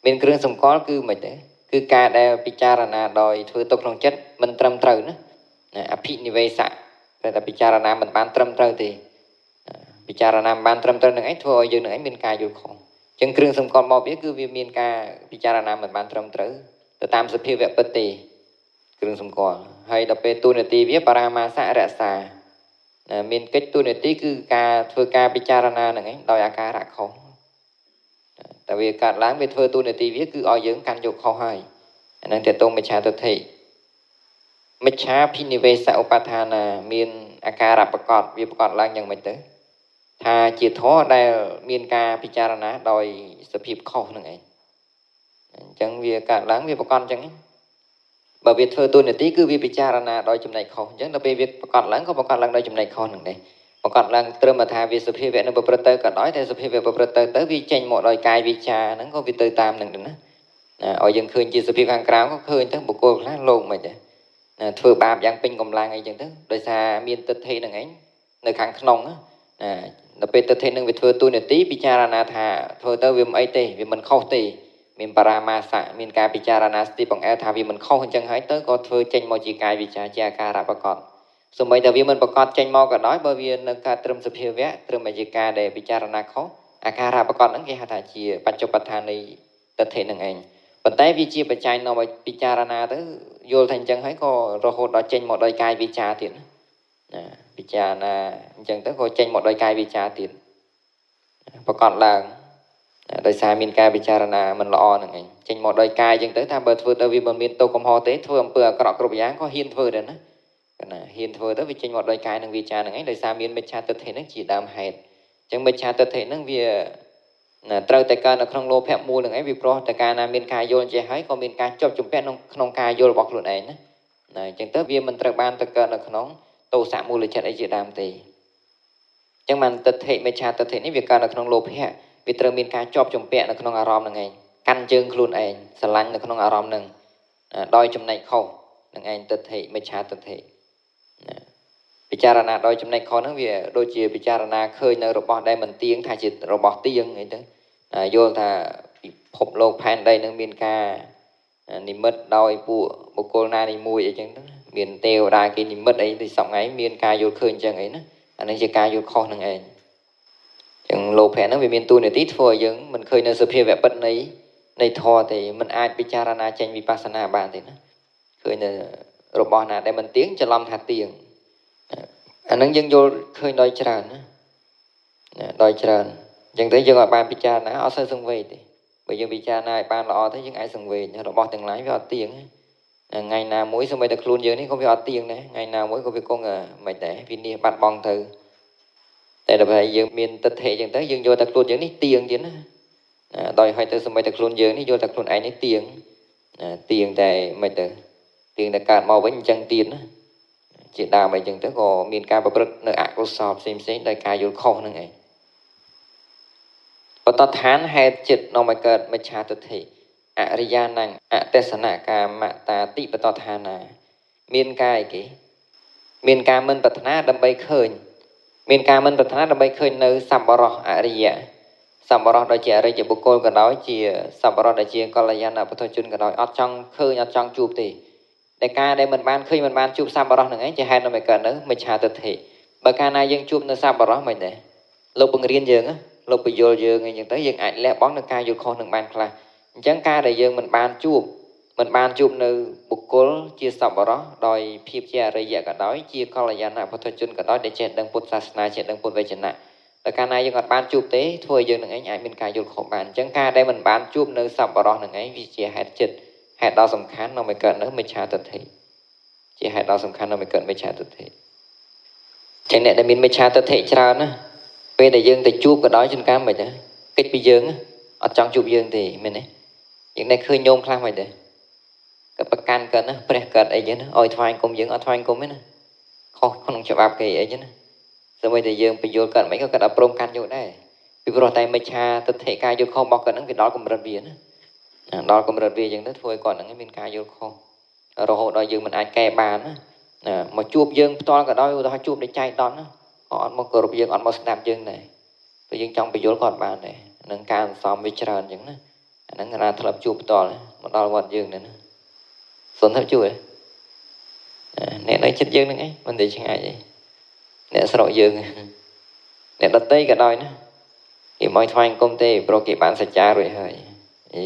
មានគ្រឿងសម្គាល់គឺមិនទេគឺការដែលពិចារណាដោយធ្វើទុកក្នុងចិត្តមិនត្រឹមត្រូវណាអភិនិវេសៈតែពិចារណាមិនបានត្រឹមត្រូវទេពិចារណាមិនបានត្រឹមត្រូវនឹងឯងធ្វើឲ្យយើងនឹងឯងមានការយល់ខុសអញ្ចឹងគ្រឿងសម្គាល់មកវាគឺវាមានការពិចារណាមិនបានត្រឹមត្រូវទៅតាមសភាវៈពិតទេគ្រឿងសម្គាល់ហើយដល់ពេលទូនាទីវាបរាមាសៈរក្សាមានកិច្ចទូនាទីគឺការធ្វើការពិចារណានឹងឯងដោយអាការៈខុសតែវាកាត់ឡើងវាធ្វើទូនាទីវាគឺឲ្យយើងកាន់យកខុសហើយអានឹងតេតងមិច្ឆាទិដ្ឋិមិច្ឆាភិនិវេសឧបដ្ឋានាមានអាការៈប្រកបវាប្រកបឡើងយ៉ាងម៉េចទៅថាជាធម៌ដែលមានការពិចារណាដោយសភាពខុសនឹងឯងអញ្ចឹងវាកាត់ឡើងវាប្រកបអញ្ចឹងបើវាធ្វើទូនាទីគឺវាពិចារណាដោយចំណែកខុសអញ្ចឹងដល់ពេលវាប្រកបឡើងក៏ប្រកបឡើងដោយចំណែកខុសនឹងដែរប្រកបឡើងត្រឹមថាវាសភាវៈនឹងប្រព្រឹត្តទៅក៏ដោយតែសភាវៈប្រព្រឹត្តទៅវាចេញមកដោយកាយវិចាហ្នឹងក៏វាទៅតាមនឹងដែរណាឲ្យយើងឃើញជាសភាពខាងក្រៅក៏ឃើញទៅបុគ្គលខ្លះលោកមិនទេណាធ្វើបាបយ៉ាងពេញកម្លាំងអីចឹងទៅដោយសារមានទិដ្ឋិហ្នឹងឯងនៅខាងក្នុងណាដល់ពេលទិដ្ឋិនឹងវាធ្វើទូនាទីពិចារណាថាធ្វើទៅវាមិនអីទេវាមិនខុសទេមានបរាមាសៈមានការពិចារណាស្ទីបង្អែថាវាមិនខុសអញ្ចឹងហើយទៅក៏ធ្វើចេញមកជាកាយវិចាជាអាការៈប្រកបសូម្បីតែវាមិនប្រកបចេញមកក៏ដោយបើវានៅការត្រឹមសភាវៈត្រឹមជាការដែលពិចារណាខុសអាការៈប្រកបហ្នឹងគេហៅថាជាបច្ចុប្បន្ននៃទិដ្ឋិហ្នឹងឯងប៉ុន្តែវាជាបច្ច័យនាំឲ្យពិចារណាទៅយល់ថាអញ្ចឹងហើយក៏រហូតដល់ចេញមកដោយកាយវិចាទៀតណាពិចារណាអញ្ចឹងទៅក៏ចេញមកដោយកាយវិចាទៀតប្រកបឡើងដោយសារមានការពិចារណាមិនល្អហ្នឹងឯងចេញមកដោយកាយអញ្ចឹងទៅថាបើធ្វើទៅវាមិនមានទោសកំហុសទេធ្វើអំពើអាក្រក់គ្រប់យ៉ាងក៏ហ៊ានធ្វើដែរណាកណាហ៊ានធ្វើទៅវាចេញមកដោយកាយនិងវាចាហ្នឹងឯងដោយសារមានមិច្ឆាទិដ្ឋិហ្នឹងជាដើមហេតុអញ្ចឹងមិច្ឆាទិដ្ឋិហ្នឹងវាណាត្រូវតែកើតនៅក្នុងលោភៈមូលហ្នឹងឯងវាព្រោះតែកាលណាមានការយល់ចេះហើយក៏មានការជាប់ជំពាក់ក្នុងការយល់របស់ខ្លួនឯងណាណាអញ្ចឹងទៅវាមិនត្រូវបានទៅកើតនៅក្នុងទោសៈមូលចិត្តអីជាដើមទេអញ្ចឹងបានទិដ្ឋិមិច្ឆាទិដ្ឋិនេះវាកើតនៅក្នុងលោភៈវាត្រូវមានការជាប់ជំពាក់នៅក្នុងអារម្មណ៍ហ្នឹងឯងកាន់ជើងខ្លួនឯងស្រឡាញ់នៅក្នុងអារម្មណ៍ហ្នឹងដោយចំណែកខុសនឹងឯងទិដ្ឋិមិច្ឆាទិដ្ឋិណាពិចារណាដោយចំណែកខុសហ្នឹងវាដូចជាពិចារណាឃើញនៅរបស់ដែលមិនទៀងថាជារបស់ទៀងអីទៅយល់ថាពិភពលោកផែនដីនឹងមានការនិមិត្តដោយពួកបុគ្គលណានីមួយអីចឹងទៅមានទេវតាគេនិមិត្តអីដូចសពថ្ងៃមានការយល់ឃើញចឹងអីណាអានេះជាការយល់ខុសហ្នឹងឯងចឹងលោភៈហ្នឹងវាមានតួនាទីធ្វើឲ្យយើងមិនឃើញនៅសភាវៈពិតនៃធម៌ទេមិនអាចពិចារណាចេញវិបស្សនាបានទេណាឃើញនៅរបស់ណាដែលមិនទៀងច្រឡំថាទៀងអាហ្នឹងយើងយល់ឃើញដោយច្រើនណាដោយច្រើនអញ្ចឹងទៅយើងឲ្យបានពិចារណាអត់សូវសង្វេគទេបើយើងពិចារណាឲ្យបានល្អទៅយើងអាចសង្វេគរបស់ទាំងឡាយវាអត់ទៀងថ្ងៃណាមួយសូម្បីតែខ្លួនយើងនេះក៏វាអត់ទៀងដែរថ្ងៃណាមួយក៏វាគង់មិនដែរវិនិច្ឆ័យបាត់បង់ទៅ តែដល់ពេលយើងមានទិដ្ឋិអញ្ចឹងទៅយើងយល់តែខ្លួនយើងនេះទៀងទៀតណាដោយហើយទៅសម្បីតែខ្លួនយើងនេះយល់តែខ្លួនឯងនេះទៀងទៀងតែមិនទៅទៀងតែកើតមកវិញអញ្ចឹងទៀតណាជាដើមអីចឹងទៅក៏មានការប្រព្រឹត្តនៅអកុសលផ្សេងផ្សេងដោយការយល់ខុសហ្នឹងឯងបតឋានហេតុចិត្តនាំឲ្យកើតមិច្ឆាទិដ្ឋិអរិយានੰអទេសនកាមតាតិបតឋានាមានការអីគេមានការមិនប្រាថ្នាដើម្បីឃើញមានការមិនប្រាថ្នាដើម្បីឃើញនៅសប្បុរសអរិយៈសប្បុរសដែលជាអរិយបុគ្គលក៏ដោយជាសប្បុរសដែលជាកល្យាណពុទ្ធជនក៏ដោយអត់ចង់ឃើញអត់ចង់ជួបទេតែការដែលមិនបានឃើញមិនបានជួបសប្បុរសនឹងឯងជាហេតុនាំឲ្យកើតនៅមិច្ឆាទិដ្ឋិបើកាលណាយើងជួបនៅសប្បុរសមិនដែរលោកបង្រៀនយើងលោកពយល់យើងអីចឹងទៅយើងអាចលះបង់នៅការយល់ខុសនឹងបានខ្លះអញ្ចឹងការដែលយើងមិនបានជួបនៅបុគ្គលជាសប្បុរសដោយភាពជាអរិយៈក៏ដោយជាកល្យាណពុទ្ធជនក៏ដោយដែលចេះដឹងពុទ្ធសាសនាចេះដឹងពុទ្ធវចនៈតែកាលណាយើងអត់បានជួបទេធ្វើឲ្យយើងនឹងឯងអាចមានការយល់ខុសបានអញ្ចឹងការដែលមិនបានជួបនៅសប្បុរសនឹងឯងវាជាហេតុចិត្តហេតុដ៏សំខាន់នាំឲ្យកើតនៅមិច្ឆាទិដ្ឋិជាហេតុដ៏សំខាន់នាំឲ្យកើតមិច្ឆាទិដ្ឋិចឹងអ្នកដែលមានមិច្ឆាទិដ្ឋិច្រើនណាពេលដែលយើងទៅជួបក៏ដោយជួនកាលមិនទេកិច្ចពីយើងអត់ចង់ជួបយើងទេមែនទេយើងដែលឃើញញោមខ្លះមិនទេក៏ប្រកាន់កើតណាព្រះកើតអីចឹងណាឲ្យថ្វាយគុំយើងអត់ថ្វាយគុំទេណាខុសក្នុងច្បាប់គេអីចឹងណាសូម្បីតែយើងបញ្យល់កើតមិនក៏គាត់អត់ព្រមកាន់យកដែរពីព្រោះតែមិច្ឆាទិដ្ឋិការយល់ខុសរបស់គាត់ហ្នឹងវាដល់កម្រិតវាណាដល់កម្រិតវាអញ្ចឹងទៅធ្វើឲ្យគាត់ហ្នឹងមានការយល់ខុសរហូតដល់យើងមិនអាចកែបានណាមកជួបយើងផ្ទាល់ក៏ដោយឧទាហរណ៍ជួបในចៃដន្យណាក៏អត់មកគោរពយើងអត់មកស្ដាប់យើងដែរព្រោះយើងចង់បញ្យល់គាត់បានដែរនឹងការអន្សំវាច្រើនអញ្ចឹងណាអាហ្នឹងគេធ្លាប់ជួបផ្ទាល់មកដល់វត្តយើងដែរណាសុនថាជួយអ្នកនៅចិត្តយើងហ្នឹងឯងមិនទេឆ្ងាយទេអ្នកស្រុកយើងអ្នកដតីក៏ដោយណាគេមកថ្វាយអង្គមទេព្រោះគេបានសច្ចារួចហើយអី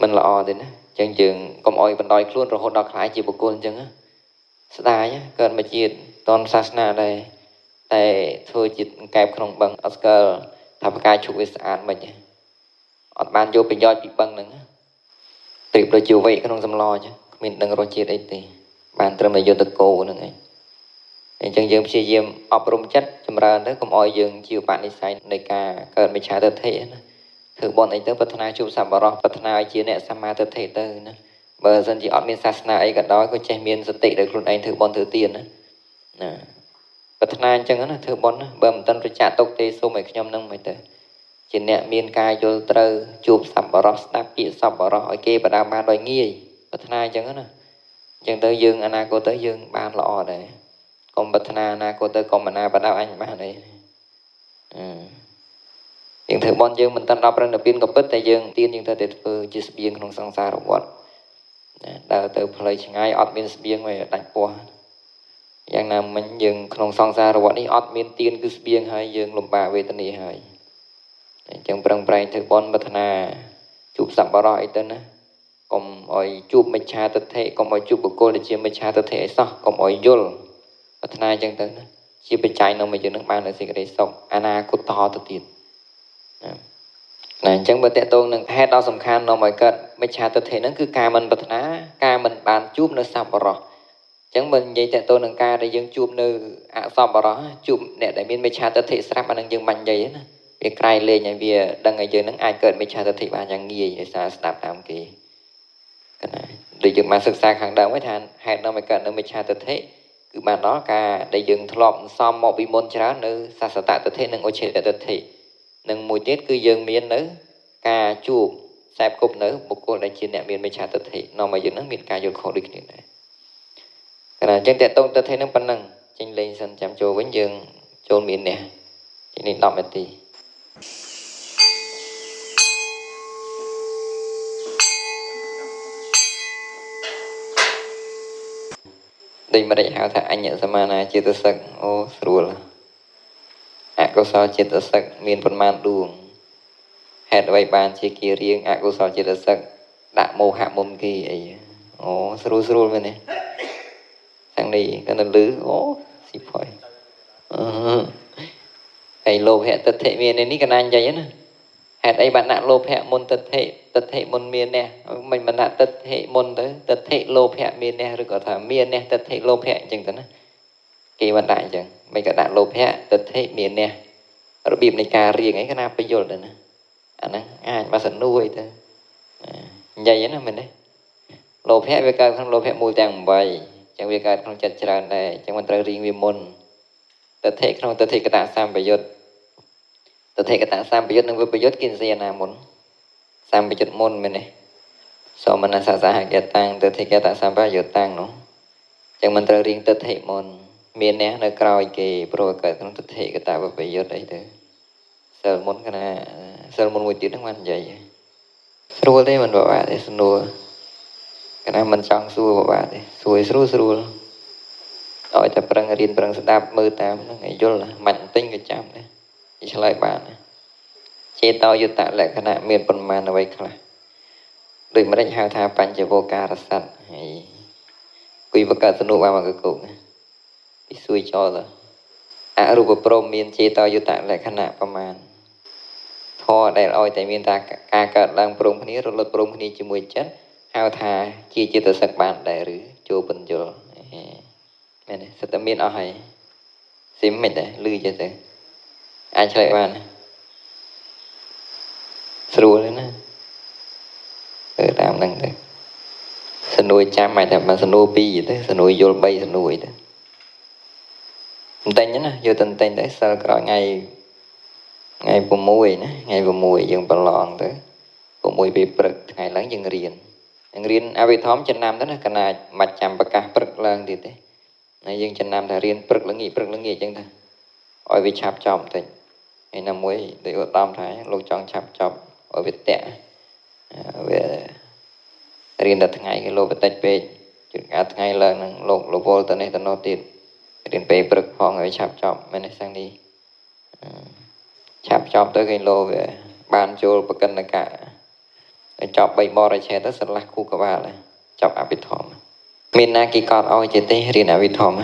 មិនល្អទេណាអញ្ចឹងយើងកុំអោយបណ្ដោយខ្លួនរហូតដល់ខ្លាយជាបុគ្គលអញ្ចឹងស្ដាយកើតមកជាតិតនសាសនាដែរតែធ្វើជាកែបក្នុងបឹងអត់ស្គាល់ថាផ្កាឈូកវាស្អាតមិនអត់បានយកប្រយោជន៍ពីបឹងហ្នឹងប្រៀបដូចជាវែកក្នុងសម្លអញ្ចឹងគ្មានដឹងរសជាតិអីទេបានត្រឹមតែយកទៅកូរហ្នឹងឯងអញ្ចឹងយើងព្យាយាមអប់រំចិត្តចម្រើនទៅកុំអោយយើងជាឧបនិស្ស័យនៃការកើតមិច្ឆាទិដ្ឋិណាធ្វើបុណ្យអីទៅប្រាថ្នាជួបសប្បុរសប្រាថ្នាឲ្យជាអ្នកសម្មាទិដ្ឋិទៅណាបើសិនជាអត់មានសាសនាអីក៏ដោយក៏ចេះមានសតិដោយខ្លួនឯងធ្វើបុណ្យធ្វើទានណាណាប្រាថ្នាអញ្ចឹងណាធ្វើបុណ្យណាបើមិនទាន់ប្រចាក់ទុកទេសូមឲ្យខ្ញុំនឹងមិនទៅជាអ្នកមានការយល់ត្រូវជួបសប្បុរសស្ដាប់ពាក្យសប្បុរសឲ្យគេបដាបានដោយងាយប្រាថ្នាអញ្ចឹងណាអញ្ចឹងទៅយើងអនាគតទៅយើងបានល្អដែរកុំប្រាថ្នាអនាគតទៅកុំបណ្ណាបដាអញបានអីយើងធ្វើបុណ្យយើងមិនទាន់ដល់ព្រះនិព្វានក៏ពិតតែយើងទានយើងត្រូវតែធ្វើជាស្បៀងក្នុងសង្សារវដ្តដើរទៅផ្លូវឆ្ងាយអត់មានស្បៀងឲ្យដាច់ពោះយ៉ាងណាមិញយើងក្នុងសង្សារវដ្តនេះអត់មានទានគឺស្បៀងហើយយើងលំបាកវេទនាហើយអញ្ចឹងប្រឹងប្រែងធ្វើបុណ្យប្រាថ្នាជួបសប្បុរសអីទៅណាកុំឲ្យជួបមិច្ឆាទិដ្ឋិកុំឲ្យជួបបុគ្គលដែលជាមិច្ឆាទិដ្ឋិអីសោះកុំឲ្យយល់ប្រាថ្នាអញ្ចឹងទៅណាជាបច្ច័យនាំឲ្យយើងនឹងបាននូវសេចក្តីសុខអនាគតតទៅទៀតណាអញ្ចឹងបើតកតងនឹងហេតុដ៏សំខាន់នាំឲ្យកើតមិច្ឆាទិដ្ឋិហ្នឹងគឺការមិនប្រាថ្នាការមិនបានជួបនៅសប្បុរសអញ្ចឹងបើនិយាយតកតងនឹងការដែលយើងជួបនៅអសប្បុរសជួបអ្នកដែលមានមិច្ឆាទិដ្ឋិស្រាប់អានឹងយើងបាញ់និយាយណាវាក្រៃលែងឲ្យវាដឹងឲ្យយើងនឹងអាចកើតមិច្ឆាទិដ្ឋិបានយ៉ាងងាយដោយសារស្ដាប់តាមគេកណាដូចយើងបានសិក្សាខាងដើមហ្នឹងថាហេតុនាំឲ្យកើតនៅមិច្ឆាទិដ្ឋិគឺបានដល់ការដែលយើងធ្លាប់សំមកពីមុនច្រើននៅសាសតទិដ្ឋិនិងឧច្ឆេទទិដ្ឋិនិងមួយទៀតគឺយើងមាននៅការជួបខ្សែគប់នៅបុគ្គលដែលជាអ្នកមានមិច្ឆាទិដ្ឋិនាំឲ្យយើងនឹងមានការយល់ខុសដូចគ្នាដែរកាលណាអញ្ចឹងតកតងទិដ្ឋិនឹងប៉ុណ្ណឹងចេញលេងសិនចាំចូលវិញយើងចូលមានអ្នកចេញលេង10នាទីដូចមិនហៅថាអញ្ញសមានាចេតសិកអូស្រួលអកុសលចេតសិកមានប៉ុន្មានដួងហេតុអ្វីបានជាគេរៀងអកុសលចេតសិកដាក់មោហៈមុនគេអីអូស្រួលស្រួលមែនទេខាងនេះក៏នៅលឺអូស៊ីផុយហើយលោភៈទិដ្ឋិមាននេះក៏ណានិយាយណាហេតុអីបានដាក់លោភៈមុនទិដ្ឋិទិដ្ឋិមុនមាននេះមិនបានដាក់ទិដ្ឋិមុនទៅទិដ្ឋិលោភៈមាននេះឬក៏ថាមាននេះទិដ្ឋិលោភៈអញ្ចឹងទៅណា គេមិនដាក់អញ្ចឹងមិនក៏ដាក់លោភៈទិដ្ឋិមានះរបៀបនៃការរៀងអីកណាបញ្យល់ទៅណាអាហ្នឹងអាចមកសនួយទៅនិយាយណាមែនទេលោភៈវាកើតក្នុងលោភៈមូលទាំង8អញ្ចឹងវាកើតក្នុងចិត្តច្រើនដែរអញ្ចឹងមិនត្រូវរៀងវាមុនទិដ្ឋិក្នុងទិដ្ឋិកតសម្បយុទ្ធទិដ្ឋិកតសម្បយុទ្ធនិងវិបយុទ្ធគិនសេណាមុនសម្បយុទ្ធមុនមែនទេសមនសសហកតាំងទិដ្ឋិកតសម្បយុទ្ធតាំងនោះអញ្ចឹងមិនត្រូវរៀងទិដ្ឋិមុនមានអ្នកនៅក្រោយគេព្រោះកើតក្នុងទិដ្ឋិកតវិបយុទ្ធអីទៅសិលមុនកណាសិលមុនមួយទៀតហ្នឹងបាននិយាយស្រួលទេមិនពិបាកទេស្នួលកណាមិនចង់សួរពិបាកទេសួរស្រួលស្រួលឲ្យតែប្រឹងរៀនប្រឹងស្ដាប់មើលតាមហ្នឹងឲ្យយល់មិនបន្ទិញក៏ចាំដែរឆ្លើយបានចេតោយុតលក្ខណៈមានប៉ុន្មានអ្វីខ្លះដូចម្ដេចហៅថាបញ្ចវោការសត្វហើយគួយបង្កើតសនុបានមកកុកពីសួយចោលទៅអរូបព្រំមានចេតោយុតលក្ខណៈប្រមាណធម៌ដែលឲ្យតែមានតាការកើតឡើងព្រមគ្នារលត់ព្រមគ្នាជាមួយចិត្តហៅថាជាចេតសិកបានដែរឬចូលបញ្យលមែនទេសិតតែមានអស់ហើយស៊ីមមិនដែរលឺចេះទៅអាចឆ្លើយបានស្រួលទេណាទៅតាមហ្នឹងទៅសនួយចាំអាចតែបានសនួរ2ទៅសនួយយល់3សនួយទៅបន្តិចណាយកទៅបន្តិចទៅសិលក្រោយថ្ងៃ6ណាថ្ងៃ6យើងប្រឡងទៅ6ពេលព្រឹកថ្ងៃឡើងយើងរៀនយើងរៀនអភិធម្មចំណាំទៅណាកណាមិនចាំប្រកាសព្រឹកឡើងទៀតទេហើយយើងចំណាំថារៀនព្រឹកល្ងាចព្រឹកល្ងាចអញ្ចឹងទៅឲ្យវាឆាប់ចប់បន្តិចហើយណាមួយដូចឧត្តមថាលោកចង់ឆាប់ចប់ឲ្យវាតាក់វារៀនតែថ្ងៃគេលោកបន្តិចពេកជួនកាលថ្ងៃឡើងនឹងលោករវល់ទៅនេះទៅនោះទៀតរៀនពេលព្រឹកផងឲ្យឆាប់ចប់មែនទេសាំងនេះឆាប់ចប់ទៅគេលោវាបានចូលប្រកិនកៈហើយចប់3បរិឆេទទៅស្រឡះគូក្បាលចប់អភិធម្មមានណាគេកត់ឲ្យចេះទេរៀនអភិធម្ម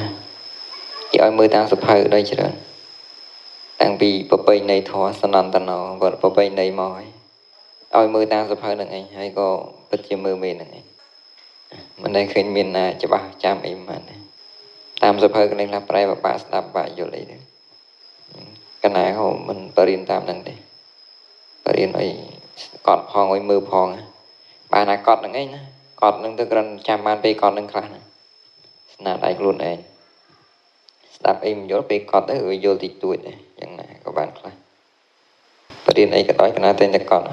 គេឲ្យមើលតាមសភៅដោយច្រើនតាំងពីប្រពៃណីធម៌សនន្តនោវត្តប្រពៃណីមកហើយឲ្យមើលតាមសភៅនឹងឯងហើយក៏ពិតជាមើលមេនឹងឯងមិនដែលឃើញមានណាច្បាស់ចាំអីមិនតាមសភៅកន្លែងខ្លះប្រែបបាក់ស្ដាប់បាក់យល់អីទៅកណាក៏មិនបរៀនតាមនឹងទេបរៀនអីកត់ផងឲ្យមើលផងបានណាកត់នឹងឯងណាកត់នឹងទៅគ្រាន់ចាំបានពេលកត់នឹងខ្លះណាស្នាដៃខ្លួនឯងស្ដាប់អីមិនយល់ពេលកត់ទៅវាយល់តិចតួចដែរយ៉ាងណាក៏បានខ្លះបរៀនអីក៏ដោយកណាតែតែកត់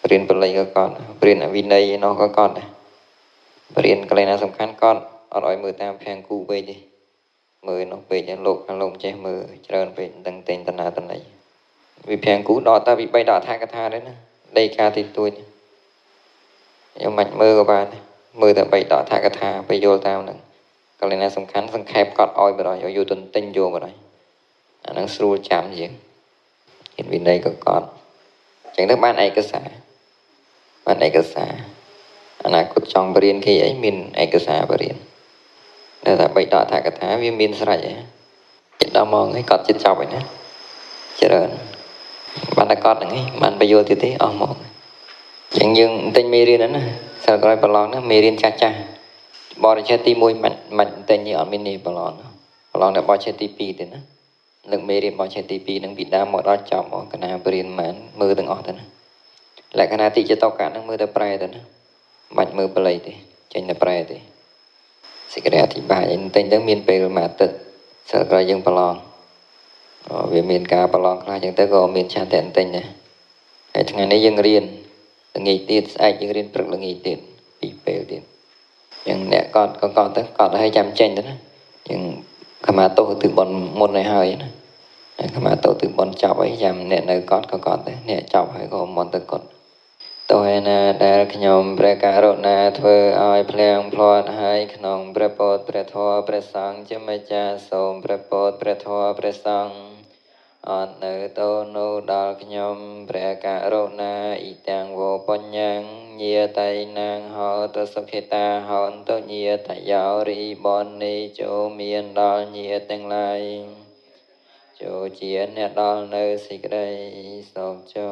រៀនបល័យក៏កត់រៀនអវិន័យឯនោះក៏កត់ដែររៀនកន្លែងណាសំខាន់កត់អត់ឲ្យមើលតាមភាំងគូពេកទេមើលនោះពេកលោកខាងលោកចេះមើលច្រើនពេកមិនដឹងតែងតណាតណីវិភាំងគូដកតាពី3ដកថាកថាដែរណាដីកាតិចតួចខ្ញុំមិនមើលក៏បានមើលតែ3ដកថាកថាไปយល់តាមហ្នឹងកន្លែងណាសំខាន់សង្ខេបកត់ឲ្យបណ្ដោយឲ្យយល់ទន្ទិញយកបណ្ដោយអាហ្នឹងស្រួលចាំជាងរៀនវិន័យក៏កត់អញ្ចឹងទៅបានឯកសារបានឯកសារអនាគតចង់បរៀនគេអីមានឯកសារបរៀនតែថា3ដកថាកថាវាមានស្រេចហ៎ចិត្តដល់ម៉ោងហើយកត់ចិត្តចប់ហើយណាច្រើនបានតែកត់ហ្នឹងឯងបានបញ្យល់ទៀតទេអស់ម៉ោងអញ្ចឹងយើងបន្តិចមេរៀនហ្នឹងណាសិលក្រោយប្រឡងហ្នឹងមេរៀនចាស់ចាស់បរិឆេទទី1មិនបន្តិចនេះអត់មាននេះប្រឡងប្រឡងតែបរិឆេទទី2ទេណាលើកមេរៀនបរិឆេទទី2ហ្នឹងពីដើមមកដល់ចប់មកកណាបរៀនមិនមើលទាំងអស់ទៅណាលក្ខណៈទីចតកៈហ្នឹងមើលតែប្រែទៅណាមិនបាច់មើលបល័យទេចេញតែប្រែទេសេចក្តីអធិប្បាយបន្តិចទៅមានពេលមួយអាទិត្យសិលក្រោយយើងប្រឡងវាមានការប្រឡងខ្លះចឹងទៅក៏មានឆន្ទៈបន្តិចដែរហើយថ្ងៃនេះយើងរៀនល្ងាចទៀតស្អែកយើងរៀនព្រឹកល្ងាចទៀតពីរពេលទៀតយ៉ាងអ្នកកត់ក៏កត់ទៅកត់ឲ្យចាំចេញទៅណាយើងខមាទោសទិបនមុនឲ្យហើយណាខមាទោសទិបនចប់ហើយចាំអ្នកនៅកត់ក៏កត់ដែរអ្នកចប់ហើយក៏មុនទៅកត់ទោះឯណាដែលខ្ញុំព្រះករុណាធ្វើឲ្យភ្លៀងភ្លាត់ហើយក្នុងព្រះពោធិព្រះធម៌ព្រះសង្ឃជាម្ចាស់សូមព្រះពោធិព្រះធម៌ព្រះសង្ឃអត់នៅតោនោះដល់ខ្ញុំព្រះករុណាអ៊ីតាំងវោបញ្ញញាតៃណាងហោតសុខេតាហោនតញាតយោរីបននេះចូលមានដល់ញាទាំងឡាយចូលជាអ្នកដល់នៅសេចក្តីសុខចោ